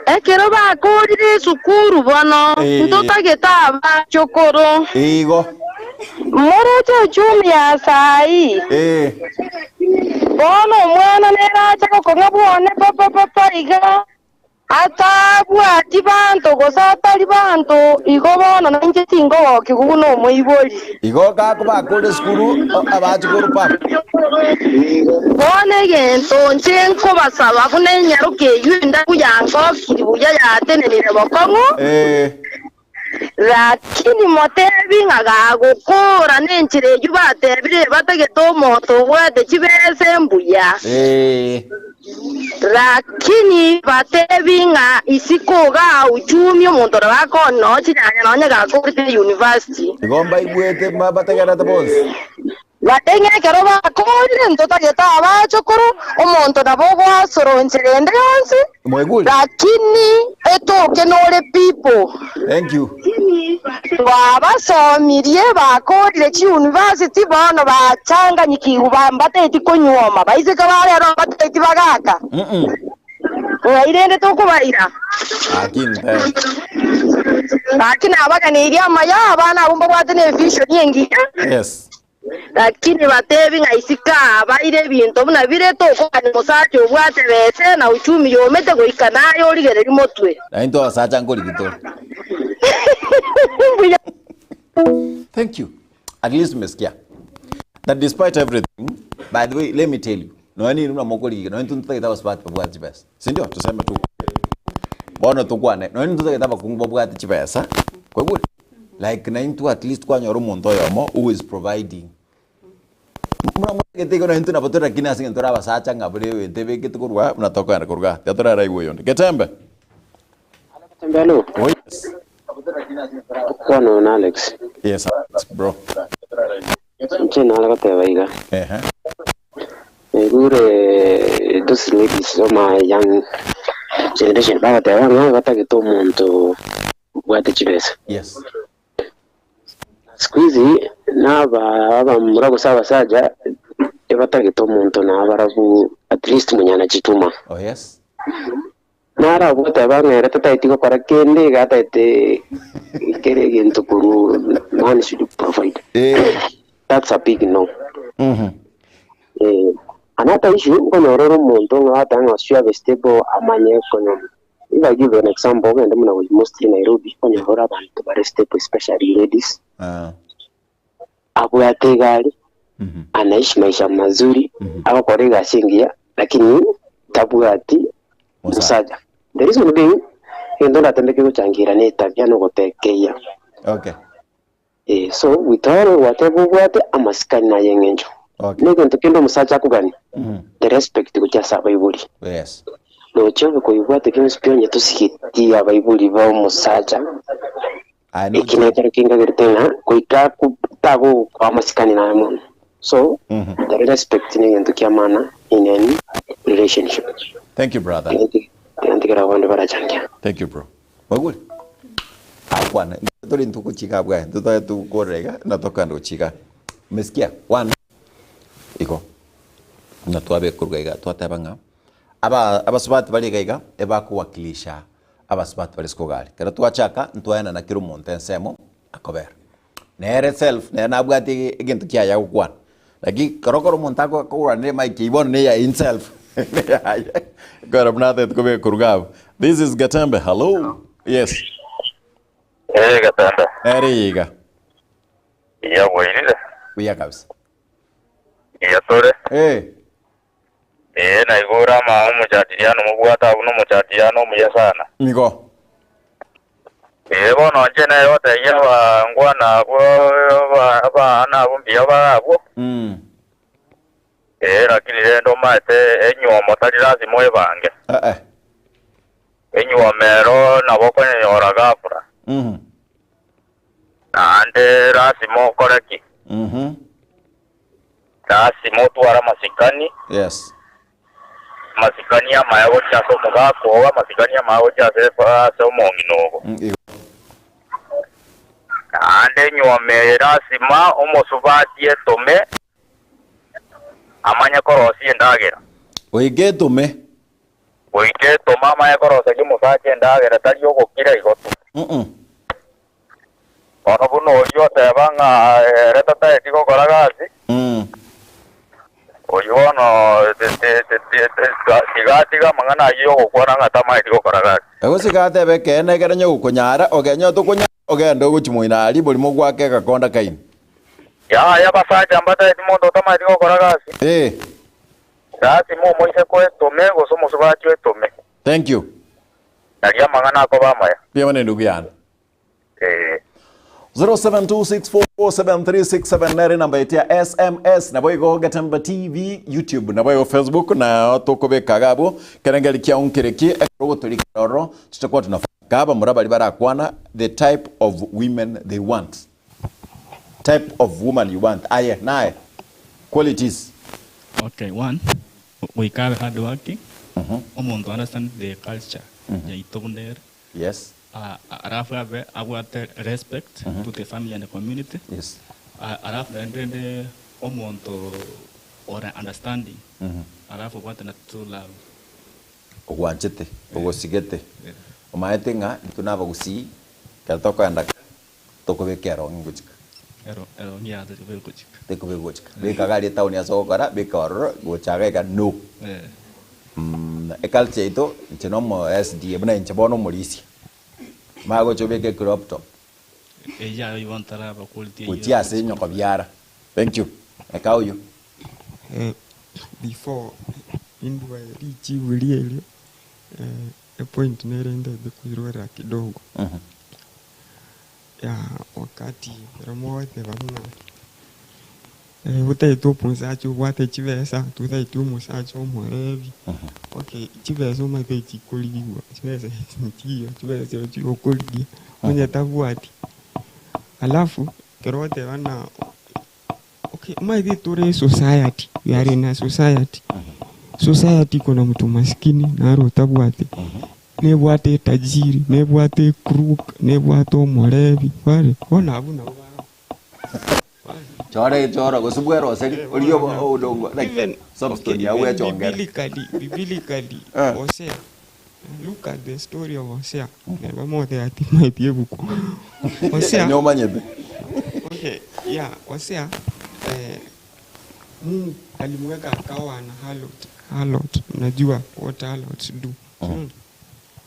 Ekero bakorire esukuru bono, ntotagete abachokoro. Igo. Moroche uchumi ya sai. Bono omwana nere ache gokong'a bwone papapapa iga, atabwati banto gose atari banto, igo bono nainche tingogokigwa buna omoibori. Igo gakobakora esukuru abachokoro papa. Bono egento inche nkobasaba buna enyaroka eyio endabu yangokiri buya yatenenire bokong'u, Lakini motebi ng'a gagokoora nenchera eyio batebire batagete omonto obwate chibesa mbuya. Lakini batebi ng'a isiko igaa uchumi omonto nabo akooni nonya chinyanya nonya gakorete university. Igo mbaigwete mbategererete bonsi. Naende ng'a ekero bakoorire, ntotagete abachokoro, omonto nabo ogoasora enchera ende yonsi, Mwaigure? lakini etoke nore people. Thank you. Twabasomirie bakoorire chiuniversity bono bachanganyikigwe ba mbateti konyuoma baiseke ba rero mbateti bagaka. Mm-mm. Ng'ai rende tokobaira? Gaki nte. Gaki nabaganeirie amaya, abana abwo mbabwate nevision engiya. Yes. Lakini batebi ng'a isiko aa baire ebinto buna bire, tokogania omosacha obwate bese na uchumi yomete goika naye origererie motwe. Na intwe abasacha nkorigi tore. Mbuya. Thank you. At least umesikia. That despite everything, by the way, let me tell you. Nonya ninwe buna mokorigia, nonya intwe ntotagete abasubati babwate chibesa, sindio? Tuseme tu ukweli. Bono tokwane, nonya intwe ntotagete abakungu babwate chibesa, kwaigure? Like naintwe at least kwanyora omonto oyomo who is providing. Buna motagete igo naintwe nabo tore lakini ase eng'encho tore abasacha ng'a buna ebinto ebekete korwa buna tokoenda korwa igaa, tiga toraraigwe oyonde. Getembe. Getembe alo. Oh yes. Okwana oyo na Alex. Yes Alex bro. Inche nare goteba iga. Ehe. Naigure those ladies of my young generation bagoteba ng'a batagete omonto obwate chibesa. Yes. Siku hizi naba abamura gose abasacha ebatagete omonto nabarabwo at least mwenye anajituma. Oh yes. Naro goteba ng'a ere tataeti gokora kende iga ataete kera egento korwa man should provide. That's a big no. Eh, another issue nkonyora ore omonto ng'a bateba ng'a sure abe stable amanye konyoma. If I give an example, ogende buna mostly Nairobi, okonyora ore abanto bare stable especially ladies. Abwate egari, anaishi maisha mazuri, agokora egasi engiya, lakini tabwati omosacha. The reason being, egento ndatembe kegochangira ne etabia na ogotekeia. Okay. Eh, so goika gwateba obwate amasikani naye eng'encho. Okay. Na egento kende omosacha akogania, the respect gochia ase abaibori. Yes. Nochia obe koibwate bionsi pi onye tosigeti abaibori ba omosacha, Aye Eki nekero kinkagerete ng'a goika ku- tagokoa amasikani naye mono. So, the respect negento kia maana in any relationship. Thank you brother. Tiga ntigere abande barachangia. Thank you bro. Waigure? Akwana. Tore intwe gochika abwo aye. Ntotoe tokorera iga na tokogenda gochika iga. Umesikia? One. Igo. Na twabekorwa iga twateba ng'a aba abasubati bare iga iga ebakowakilisha abasubati bare isiko iga aria. Ekero twachaka ntwaenana kera omonto ensemo akobera. Nere self nere nabwate egento kiaye agokwana. Lakini kero kore omonto ako akogwanera emic eywo bono neya himself neyaye ekero buna atagete kobeka korwa iga abwo. This is Getembe, hallo, yes. Eh, Getembe. Nere eye iga. Iya bwairire. Buya kabisa. Iya tore. Eh. Ee, naigure ama omochadiliano mobwate abwo nomochadiliano omuya sana. Nigo. Ee, bono inche nere gotebia abangwana abwo aba- abana abwo mbuya bare abwo. Ee, lakini rende omanyete enywomo tari lazima oebange. Eh-eh. Enywomo ero nabo okonyenyora ghafla. Naende lazima okore ki? Lasima otware amasikani, Yes. amasikani amaya gochia ase omogaka oo, amasikani amaya gochia ase ase omong'ina obo. Igo. Naende enyuomo eye lasima omosubati etome amanye korosia endagera. Goika etome. Goika etome amanye koroseria omosacha endagera, tari ogokira igo tu. Mm. Bono buna oyio oteba ng'a ere tataeti gokora gasi, oyio bono tiga atige amang'ana ayio y'ogokwana ng'a tamaeti gokora gasi. Gose iga atebe ekeene ekero onye gokonyara, ogenye otokonyara, ogende ogochia moino aria borimo gwake agakonda kaino. Yaya, abasacha mbataeti monto otamaeti gokora gasi. Ee. Lasima omoiseke oetome, gose omosubati oetome. Thank you. Nario amang'ana akoba amaya. Mbuya mono endugu yane. Ee. 0726447367 nere namba yetu ya sms nabo igo Getembe tv youtube nabo igo facebook na tokobeka iga abwo kerengeri kiao nkereki ekero ogotorikera ororo tutakuwa tunafaka abamura baria barakwana the type of women they want type of woman you want aye naye qualities Okay, one, goika abe hard working, omonto understand the culture yaito buna ere. Yes. Alafu abe abwate respect to the family and the community. Yes. Alafu naende rende omonto ore understanding. Alafu obwate na true love. Ogwanchete, ogosigete, omaete ng'a intwe na abagusii ekero tokoenda kare tokobeka erong'i gochika. Ero erong'i yaye tekobekwa gochika. Tekobekwa gochika. Beka iga aria etown ase ogokora, beka ororo gocha iga iga no. Eculture yaito inche na omo SDA buna inche bono omorisia, manye gocha obeke ecrop top. Eyio aye igo ntaraba quality eyio Gochia ase nyoko biara. Thank you. Eka oyio. Eh, before Indwae richibu rierio, epoint nere ntagete koirorera kidogo. Ya wakati ekero mogoteba buna otagete omosacha obwate chibesa, totageti omosacha omorebi, okay chibesa omanyete chikorigigwa, chibesa nchiyo, chibesa chiria chiokorigia onye tabwati. Alafu ekero ogoteba ng'a Okay, omanyete tore esociety, we are in a society. Society iko na mtu maskini naro otabwati, nebwate etajiri, nebwate ecrook, nebwate omorebi, bare bono abwo nabo bara Chora echoro gose bweroseri Eh, orie bono nabo. odongo like Even, soapstone okay, yao even bwechongere. biblically, biblically, Eh. Hosea, look at the story of Hosea, neba mogoteba timaeti ebuku. Hosea, Onye omanyete. Okay, yeah, Hosea, eh, Mungu alimweka akawa na harlot, harlot, unajua what harlots do.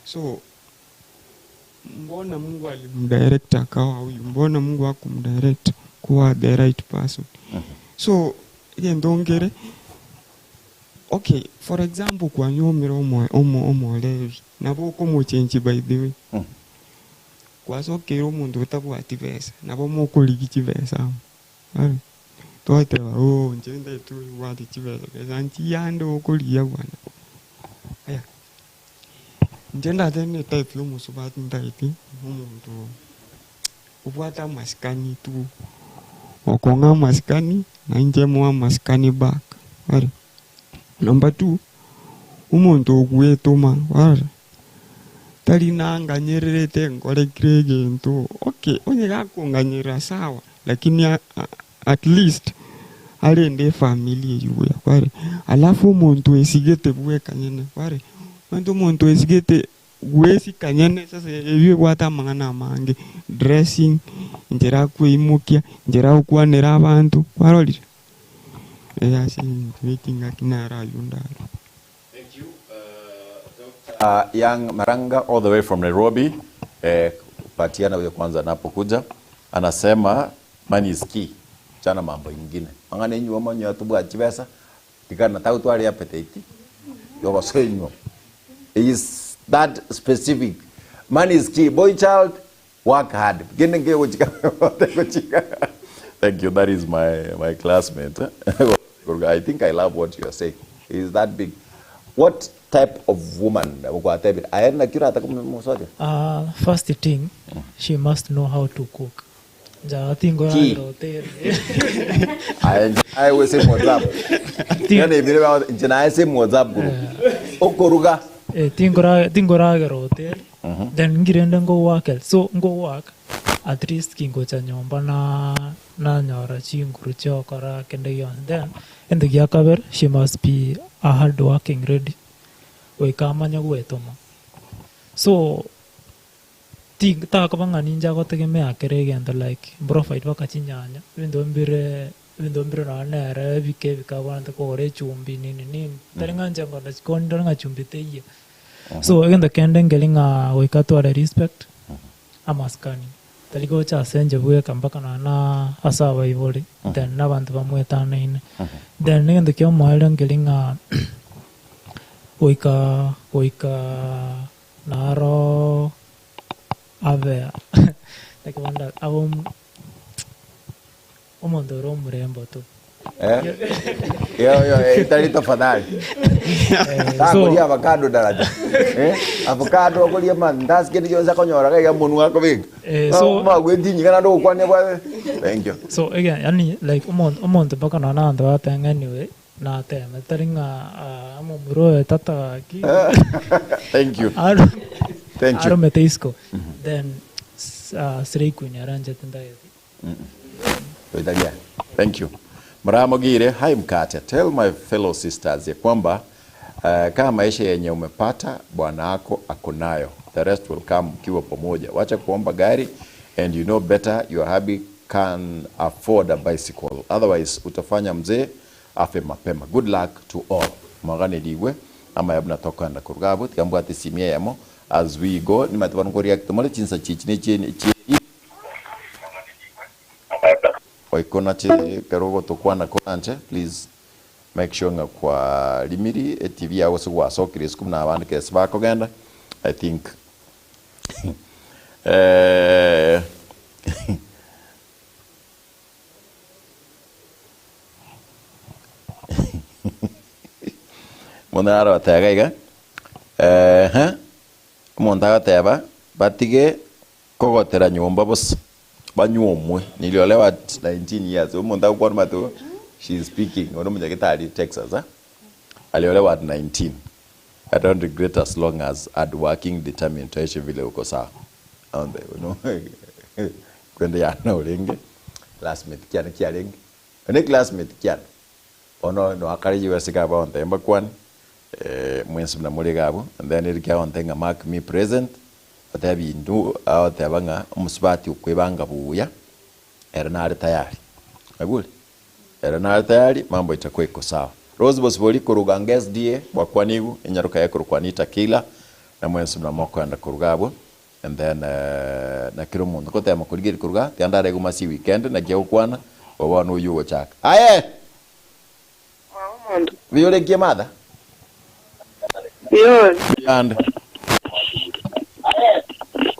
So mbona Mungu alimdirect akawa huyu? Mbona Mungu hakumdirect kuwa the right person? So egento nkere okay, for example kwanyuomire omo omo omolevi nabo okomochenchi by the way. Gwasokeire omonto otabwati besa, nabo mokorigia chibesa amo. Are, twateba oo inche ntagete oyobwate chibesa, besa nchiyande okorigia bwana. Aya, inche ndatebe ne type ya omosubati ntagete, omonto obwate amasikani tu, okong'a amasikani, na inche moe amasikani back. Are, number two, omonto ogwetoma, kwarora. Tari nanganyererete nkore kera egento, okay, onye gakonganyerera sawa, lakini at least arende efamiri eyio buya kware. Alafu omonto oesigete bweka nyene kware, omanyete omonto oesigete gwesika nyene sasa eyio ebwate amang'ana amange, dressing, enchera akweimokia, enchera agokwanera abanto, kwarorire? Eh ase ebinto bie chingaki naro ayio ndaro. Thank you Doctor Young Maranga all the way from Nairobi. Eh, patiana huyo kwanza anapokuja anasema money is key. Chana mambo ingine. Mang'ana enyuo monyo tobwati chibesa tikana tagotwara appetite yogosoa enyuo. Is that specific. Money is key. Boy child work hard. Kende nkeyo gochika gochika. Thank you. That is my my classmate. I think I love what you are saying. Is that big. What type of woman gwatebire aye naki oratake mosoria? First thing, she must know how to cook. Nja Ki? tinkoragera hoteli. Aye inche naye gwe same WhatsApp. Yaani ebire bao inche naye same WhatsApp group. Okoruga. Eh, tinkora tinkoragera hoteli. Then nkirende nko work so nko work at least kingocha nyomba na nanyora chinguru chia gokora kende gionsi. Then egento gia kabere she must be a hard working lady goika amanye gwetoma. So ti takoba ng'a ninche agotegemea kera egento like provide mpaka chinyanya, ebinto mbire ebinto mbire nonya nere ebike ebike abwenerete kogora echumbi nini nini, tari ng'a inche nkorora chikoni ndore ng'a chumbi teiyo. So egento kende nkeri ng'a goika atware respect, amasikani, tari gocha ase inche bweka mpaka nonya na ase abaibori, then na abanto bamwetanaine. Then egento kia omoerio nkeri ng'a goika goika naro abe naki bono abe Omonto ore omorembo to. Eh? Yo, yo, eh, tari tafadhali. Takoria avocado daraja. Eh? Avocado akoria mandazi kende gionsi akonyora gaiga monwa akobeka. Eh, so- Magweti nyiga naende ogokwania bwa Thank you. So again, yani like omonto omonto mpaka nonya abanto bagoteba ng'a anyway nateme tari ng'a ah, omomura oyo tata gaki Thank you. Aro- Thank you. aromete isiko then s- ah, Slay Queen aranchete ntagete Thank you. Mramogire, hi Mkate. Tell my fellow sisters ya kwamba uh, kama maisha yenye umepata bwana ako akonayo. The rest will come mkiwa pamoja. Wacha kuomba gari and you know better your hubby can afford a bicycle. Otherwise utafanya mzee afe mapema. Good luck to all. Mwaganirigwe amaya buna tokogenda koruga abwo tiga mbwate esimi eyemo as we go nimanyete bono nkoreact more chinsa chichi ne chie Goika onache ekero ogotokwana koranche please. Make sure ng'a kwarimiri etv yago gose gwasokire isiko buna abande kero ase bakogenda, I think eh. Omonto nare goteba iga, eeh, omonto agoteba batige kogotera nyomba bosa, banyuomwe, niliolewa at 19 years, omonto agokwana omanyete igo she is speaking, oyo nomonyagitari Texas eh, aliolewa at 19, I don't regret as long as hard working, determined, toeshe vile uko sawa, kwende yane orenge, classmate kiane kiarenge, one classmate kiane. Bono noakare US iga abaonte mbakwane, mwensi buna more iga abwo, and then erikia aonte ng'a mark me present, otebie intwe agoteba ng'a omosubati okwebanga buya, ere nare tayari, naigure? Ere nare tayari, mambo itakuwa iko sawa. Rose Bosibori koruga anga SDA, bwakwanigwe, enyaroka yaye korokwa Anita Killer, na mwensi buna mokoenda koruga abwo, And then na kera omonto ngotema korigereria koruga tiga ndare gomasi weekend naki agokwana obo bono oyio ogochaka aye Omonto. Buya ore ki Martha? Buya ore. Buya ande.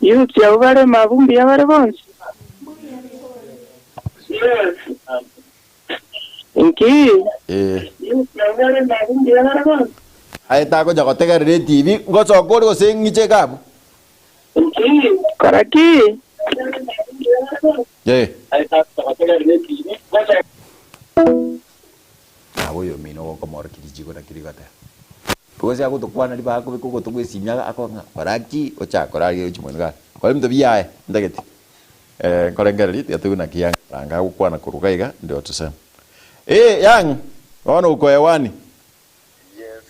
Youths abwo bare mabu mbuya bare bonsi? Inki? Eh. Aye tagocha gotegerera etibi, ngosoka ore gose ng'iche iga abwo? Kora ki? Eh. Nabo oyomino ogokomorokia richiko naki rigoteba. Gose agotokwana ribaga kobeka ogoto gwe esimi akoa ng'a kora ki, ochake korarigereria gochia mwenu gaki. Kora ebinto biaye, ntagete. Eh, nkorengereria tiga toigwe naki Young Maranga agokwana korwa iga iga, ndio tuseme. Eh, Young, bono uko hewani. Yes,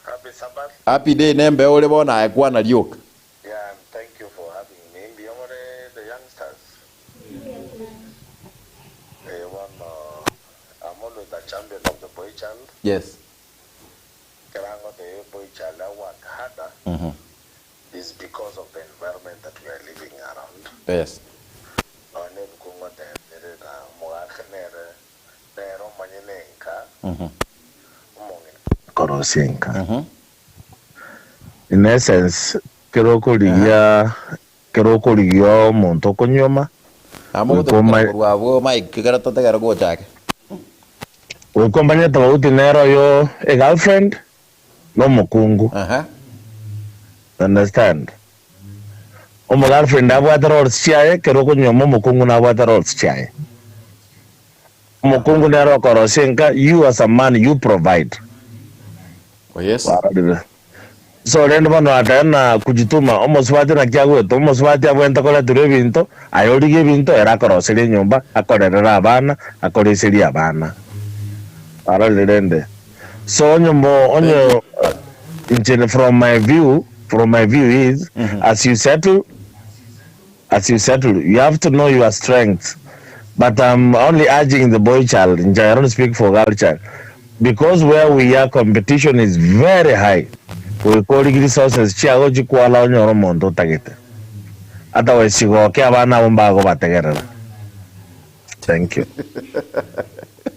happy Sabbath. Happy day nembe ore bono aye kwana rioka. Yeah, and thank you for having me. Mbuya more the youngsters. Eh, bono I'm always a champion of the boy child. Yes. Ekero ngotebia boy child I work harder is because of the environment that we are living around. Yes. Nonya na ebuku ngotebia ng'a omogaka nere nere omonyene enka, omong'ina Korosia enka. In essence, kero okorigia kero okorigia omonto okonyuoma, Amo goika gotokera oma korwa abwo Mike ekero totegere gochake. goika omanye tofauti nere oyo e girlfriend na omokungu. Understand? Omo girlfriend abwate roles chiaye, kero okonyuoma omokungu nabwate roles chiaye. Omokungu nere okorosia enka, you as a man you provide. Oh yes. Kwarorire. So rende bono ataya na kujituma, omosubati naki agwete, omosubati abwenerete koreterwa ebinto, aye origie ebinto ere akoroserie enyomba, akorerere abana, akoreserie abana. Kwarorire rende? So onye mo onye inche from my view, from my view is as you settle, as you settle you have to know your strengths but I'm only urging the boy child, inche I don't speak for girl child because where we are competition is very high goika origie resources chiago chikwala onyore omonto otagete otherwise chigoke abana abwo mbagobategerera. Thank you.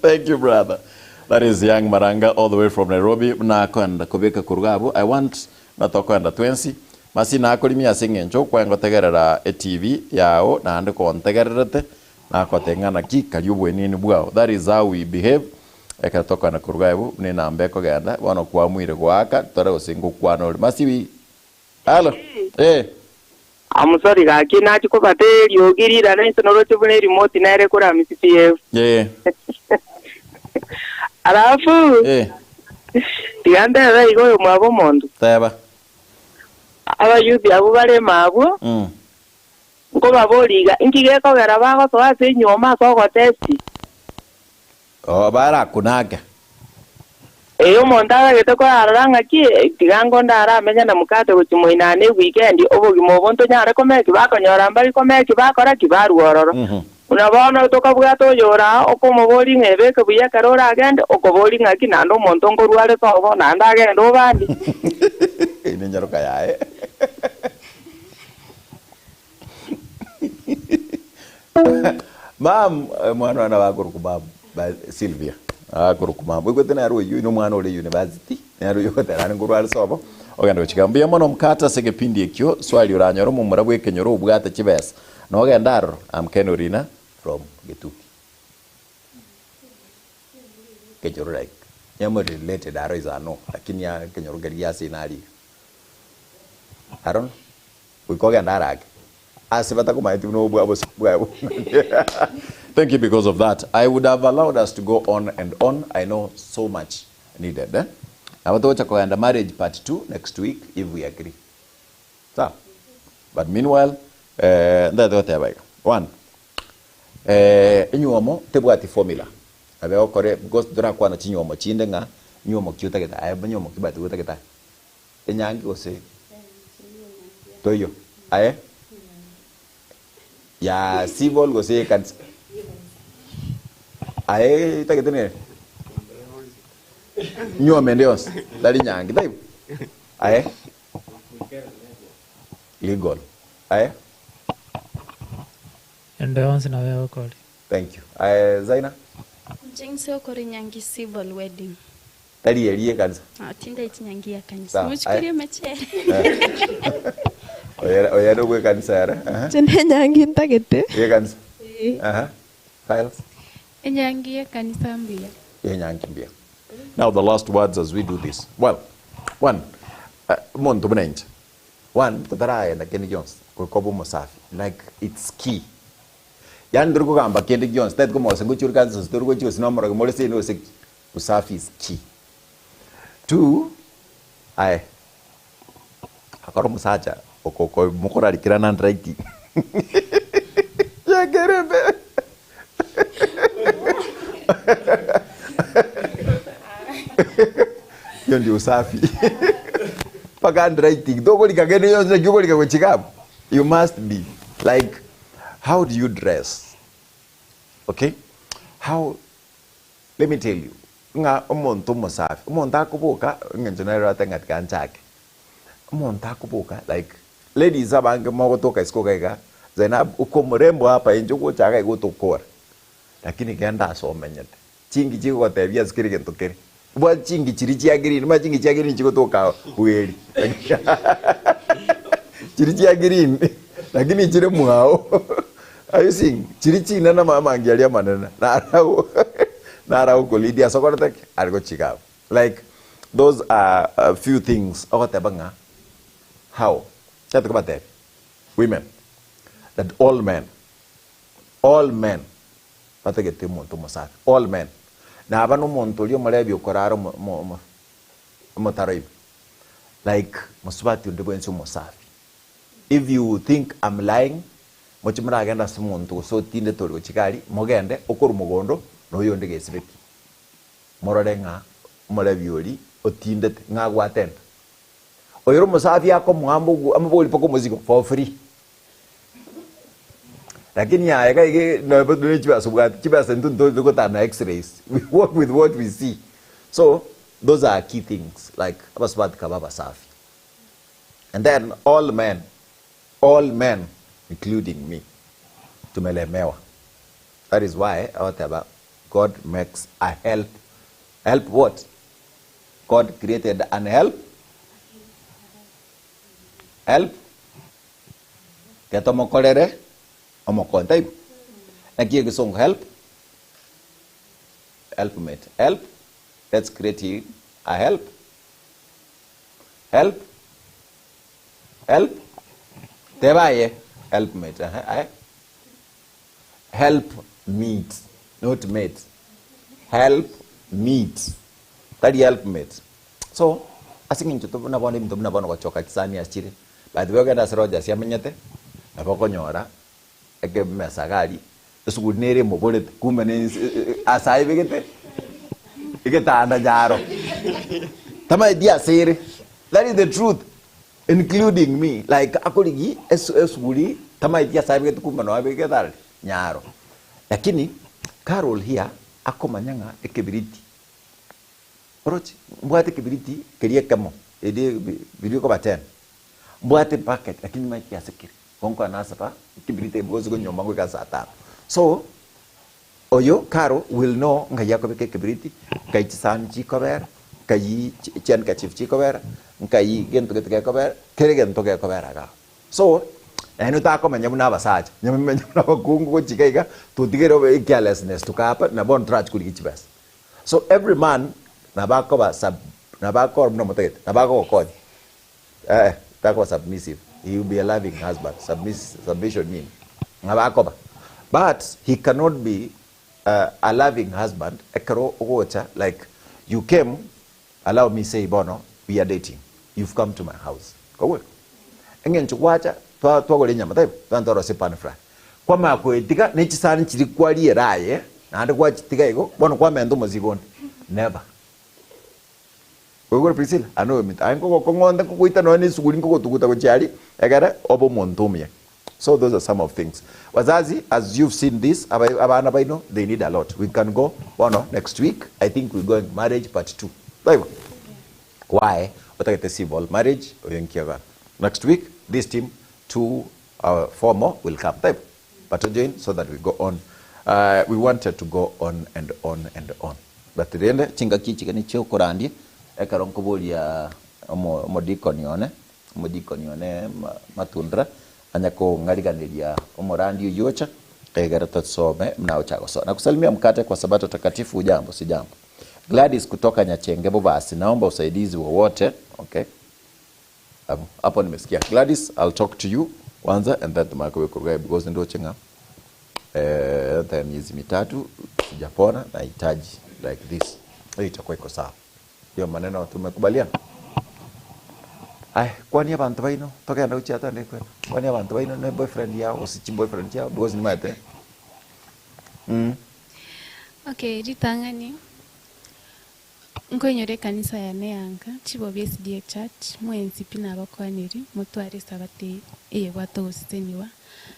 Thank you brother. That is Young Maranga all the way from Nairobi. Buna akoenda kobeka koruga abwo. I want buna tokoenda twensi. Masi nakorimia ase eng'encho kwangotegerera eTV yao naende kontegererete nagotebi ng'a naki karia obwenini bwao. That is how we behave ekero tokoenda koruga abwo buna enamba ekogenda bono kwamuire goaka tore gose ngokwana ore. Masi wi Hallo eh. Amusori gaki nachia kobata eriogi rirana inse noroche buna erimote nere ekoramisia CF. Eh. Alafu Eh. tiga ntebe iga oyomwabo omonto. Teba. Abayuthi abwo bare ime abwo, nkobaboria iga, inki gekogera bagosoa ase enyuoma ase ogotesti? Oo, barakunake. Ee, omonto agagete korarora ng'aki, tiga ango ndaramenye na mokate gochia moinane ewikendi, obogima obo ntonyare komeki, bakonyora mbari komeki, bakora ki? Barua ororo. Buna bono tokabwata oyore aa, okomoboria ng'a ebeke buya ekero oragende, okoboria ng'aki naende omonto nkorwa are sobo, naende agende obande. Eye nenyaroka yaye. Ma'am, omwana one nabo akorokwa ma'am, ba Sylvia. Akorokwa mama. Oigwete nere oyio, na omwana ore university, nere oyio ogotera are nkorwa are sobo, ogende gochika. Mbuya mono mkate ase egepindi ekio, swali oranyore omomura bw'ekenyoro obwate chibesa, na ogende aroro, I'm Ken Orina from Getuki. Kenyoro like, nyamore related aro is a no, lakini aa ekenyoro keria gia ase ime aria iga. I don't know. Goika ogende arake. Ase batakomaeti buna obwa obosio bwaye bong'ani. Thank you because of that. I would have allowed us to go on and on. I know so much needed. Eh? Nabo togocha kogenda marriage part 2 next week if we agree. Sawa? But meanwhile, eh, ntagete goteba iga. One, eh, enywomo tebwati formula. Abe okore because torakwana chinywomo chinde ng'a nywomo ki otagete aye nywomo ki but otagete aye. Enyangi gose toiyo aye ya civil gose ye kanisa aye etagete nere nyuoma ende yonsi tari nyangi taibo aye legal aye Ende yonsi nabo egokori. Thank you aye Zaina. Inche inse okore nyangi civil wedding. Tari eria ekanisa. Ah, tindaeti nyangi ya kanisa. Sawa, Mochikoria aye. emechere. Oyere oyere obwe ekanisa ere. Aha. Inche nenyangi ntagete. Ye kanisa. Ee. Aha. Files. Enyangi y'ekanisa mbuya. Enyangi mbuya. Now the last words as we do this. Well, one, uh, omonto buna inche. One, totaragenda kende gionsi, goika obe omosafi. Like it's key. Yaani tori kogamba kende gionsi, tari komogosa ngochia ore kanisa gose tori gochia gose nomorogi more seino gose ki. Usafi is key. Two, aye akora omosacha okoko mokorarikera na handwriting yekerembe hiyo ndio usafi mpaka handwriting tokorika kende yonsi naki okorika gochia iga abwo you must be like how do you dress okay how Let me tell you, ng'a omonto omosafi, omonto akoboka, eng'encho nere orate ng'a tiga nchake, omonto akoboka like ladies abange mogotoka isiko iga iga, Zainab uko mrembo hapa inche ogocha iga iga otokora, lakini genda ase omenyete, chingi chigogotebia ase kera egento kere, obwate chingi chiria chia green, omanye chingi chia green chigotoka bweri, chiria chia green lakini chire mwao. Are you seeing? Chiri chinene ama amangi aria amanene narau narau kolidi ase okorete ki? Are gochiga abwo. Like those are a few things ogoteba ng'a how tari kobatebia women that all men all men batagete omonto omosafi all men naba na omonto oria omorebi okorara omo omo omo omotaro ime like mosubati onde bwensi omosafi if you think I'm lying Mochie moragende ase omonto gose otindete ore gochia gari, mogende okorwa mogondo na oyonde gesibeti, morore ng'a omorebi oria otindete ng'a agwate enda. Oyore omosafi akomoamba ogo amobori mpaka omosigo for free. Lakini aye iga iga nonya ne chibesa obwate, chibesa intwe ntoete gotara na x-rays, we work with what we see. So those are key things like abasubati kaba abasafi. And then all men All men including me tumelemewa that is why agoteba God makes a help help what? God created an help help getomokorere omokonyi taibo? Naki egesongo help helpmate help let's create him a help help Help teba aye help mate ehe aye help meet not mate help meet tari help mate so ase eng'encho to buna bono ebinto buna bono gochoka chisani ase chire by the way ogende ase Rogers amenyete nabo okonyora ekemesa iga aria esuguri nere emoborete kumbe ne ense ase aebegete egetanda nyaro tamaeti ase ere that is the truth Including me like akorigi esuguri tamaeti ase abegete kumbe noo abegete arari nyaro lakini Carol here akomanya ng'a ekebiriti oroche mbwate ekebiriti keria ekemo eria biria okoba ten mbwate ebucket lakini nimaeti ase kere igo nkonya nasaba ekebiriti eke because nyomba ngoika saa tano so. Oyo Caro will know nkai akobeka ekebiriti, nkai chisani chikobera, nkai chihandkerchief chikobera, nkai gento gete gekobera, kera egento gekobera igaa. So, naende otakomenya buna abasacha, onye momenye buna abakungu gochia iga iga, totigere obe carelessness tokapa na bono torachi korigia chibesa. So every man nabo akoba sub nabo akora buna omotagete, nabo agogokonya eh, takoba submissive, he will be a loving husband, submiss submission nini, nabo akoba but he cannot be a loving husband ekero ogocha like you came allow me say bono we are dating, you've come to my house, kogwe? Eng'encho gwacha twa twagora enyama taibo, twana twarosia pan fry, kwamanya koetiga ne chisani chiria kwariera aye naende gwachitiga igo, bono kwamenta omosigo onde, never. Oigure Priscilla? Aye noyominto, aye nkogokong'onta nkogoita nonya na esuguri nkogotuguta gochia aria, egere obe omonto omuya. So those are some of things. Wazazi, as you've seen this, aba abana baino they need a lot. We can go bono next week, I think we're going marriage part two. Taibo? Why otagete civil marriage oyo nkiaga. Next week, this team, two, four more will come. Taibo? But join so that we go on. We wanted to go on and on and on. But rende chingaki echi iga chiokorandia ekero nkoboria omo omodikoni one omodikoni one Matundra anya kong'ariganeria omorandi oyio ocha egere tosome buna agocha gosoma. Nakusalimia mkate kwa sabato takatifu hujambo sijambo. Gladys kutoka Nyachenge Bobasi naomba usaidizi wowote. Okay. Hapo hapo nimesikia. Gladys, I'll talk to you kwanza and then tumake kuruga because ndoche ng'a eh, hata miezi mitatu sijapona nahitaji like this. Hiyo itakuwa iko sawa. Hiyo maneno tumekubaliana. Ay, kwani abantu baino togenda gochia tande kwena. Kwani abantu baino ne boyfriend yao gose chi boyfriend chiao because nimaete. Okay, ritang'ani nkoinyora ekanisa yane ya nka, Chibobi SDA Church, mwensi pi nabakwaniri, motware esabato eye eyebwate ogoseseniwa.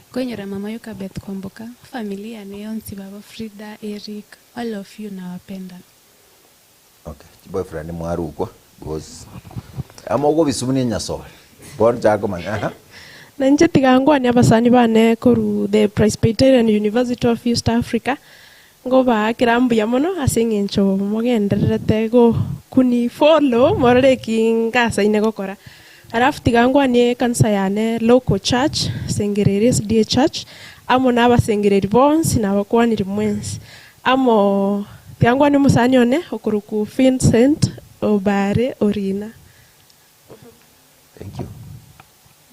Nkoinyora mama Yokabeth Kwamboka, family yane yonsi baba Frida, Eric, all of you nawapenda. Okay, chiboyfriend mwarukwa because amo ogobisumu ne enyasore bono chaka komanya aha. Na inche tiga nkwane abasani bane korwa The Presbyterian University of East Africa, Nkobaakera mbuya mono ase engencho mogendererete koni follow morore eki ngasaine gokora. Alafu tiga nkwanie ekanisa yane local church, Sengereri SDA Church, amo na abasengereri bonsi nabakwanire mwensi. Amo tiga nkwanie omosani one okorokwa Vincent Obare Orina. Thank you.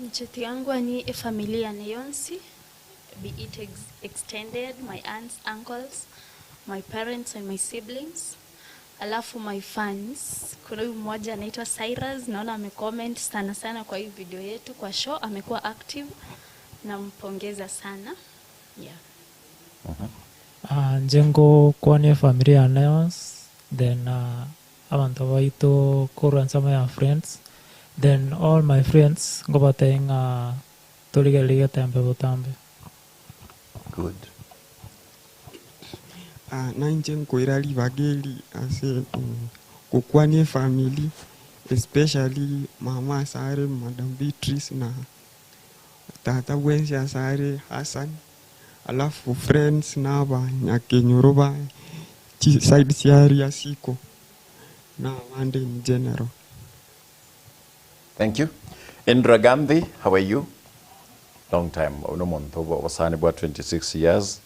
Inche tiga nkwanie efamily yane yonsi be it extended, my aunts, uncles, my parents and my siblings. Alafu my fans, kuna huyu mmoja anaitwa Cyrus, naona amecomment sana sana kwa hii video yetu kwa show, amekuwa active, nampongeza sana. Yeah. Ah, inche ngokwania efamiri yane yonsi, then ah, abanto baito korwa ensemo ya friends, then all my friends nkobatebia ng'a Torigererie getembe botambe. Good. Ah, nainche nkoira ribaga eri ase gokwania efamiri especially mama ase are madam Beatrice na tata bwensi ase are Hassan, alafu friends na abanyakenyoro ba chiside chia Riasiko na abande in general. Thank you. Indra Gandhi, how are you? Long time. Oyo nomonto obo obosani bwa 26 years.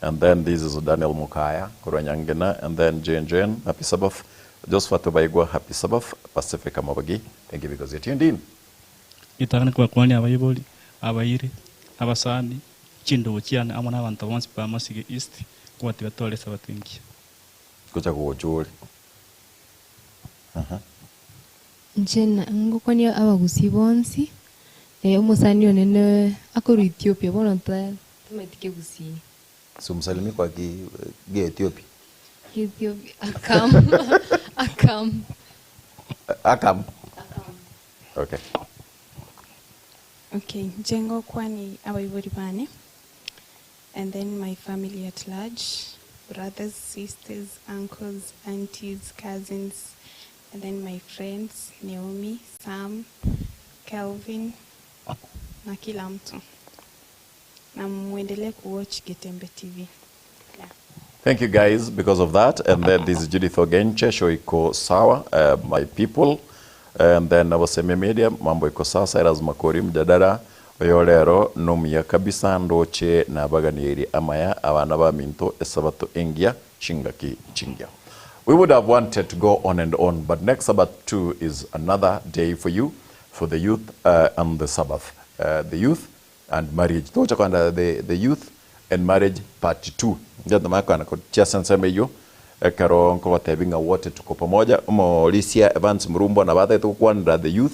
And then this is Daniel Mukaya korwa Nyangena and then Jane Jane, happy Sabbath. Josephat Obaigwa, happy Sabbath. Pacifica Mobagi, thank you because you're tuned in. Ritang'ani kobakwania abaibori, abairi, abasani, chindugu chiane amo nabanto bonsi ba Masige East, nkobatebia tore Esabato engiya. Gocha gocha ore. Aha. Inche ngokwania abagusii bonsi, omosani one ne akorwa Ethiopia bono tamaeti kegusii. Si umsalimie kwa ki Ethiopia? Ethiopia akam akam. Akam? Okay. Okay, inche ngokwanie abaibori bane and then my family at large, brothers, sisters, uncles, aunties, cousins, and then my friends, Naomi, Sam, Kelvin na kila mtu. Na muendelee kuwatch Getembe TV. Yeah. Thank you guys because of that and then this is Judith Ogenche show iko sawa uh, my people and then Abosemia Media mambo iko sawa Cyrus Makori mjadala oyo rero nomuya kabisa ndoche nabaganieri amaya abana baminto esabato engiya chingaki chingiya We would have wanted to go on and on but next Sabbath too is another day for you for the youth uh, and the Sabbath uh, the youth and marriage togocha kogenda the, the youth and marriage part 2 inche ntomanye kogenda gochia ase ensemo eyio ekero nkogotebi ng'a wote tuko pamoja omorisia Evans Murumbo nabo atagete gokwanera the youth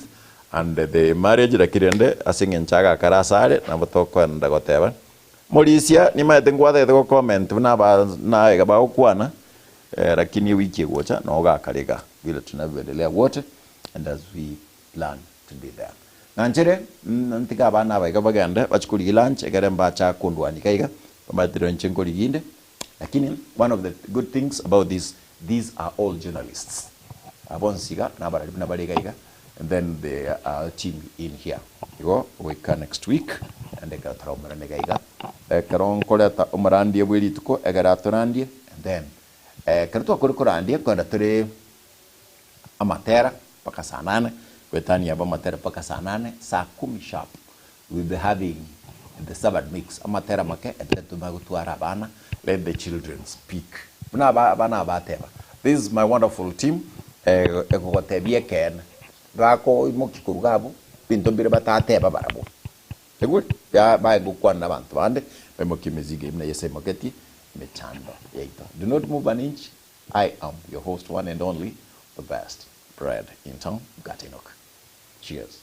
and the marriage lakini rende ase eng'encho agakare ase are nabo tokoenda goteba morisia nimaete nkwatagete go comment buna aba naye bagokwana eh, lakini ewiki egocha nogakare iga vile tunavyoendelea wote and as we plan to be there. Nanchere ntige abana aba iga bagende bachie korigia lunch ekere mbacha kondwania iga iga bamaete rero inche nkorigia inde lakini one of the good things about this these are all journalists aba bonsi iga nabarari buna bare iga iga and then they are team in here igo goika next week naende ekero toraumerane iga iga ekero nkoreta omorandie bwe rituko ekero atorandie and then ekero twakore korandia nkoenda tore amatera mpaka saa nane, goetania aba amatera mpaka saa nane, saa kumi sharp we will be having the Sabbath mix, amatera make ekero tumanye gotwara abana, let the children speak buna aba abana aba bateba, this is my wonderful team egogotebia ekeene, bakoimokia korwa iga abwo, ebinto mbire batateba barabwo, Igwe baye gokwana nabanto bande, baimokie emizigo eyio buna Yeso aimoketie emechando yaito. Do not move an inch, I am your host one and only, the best bread in town, Mkate Enock. Cheers.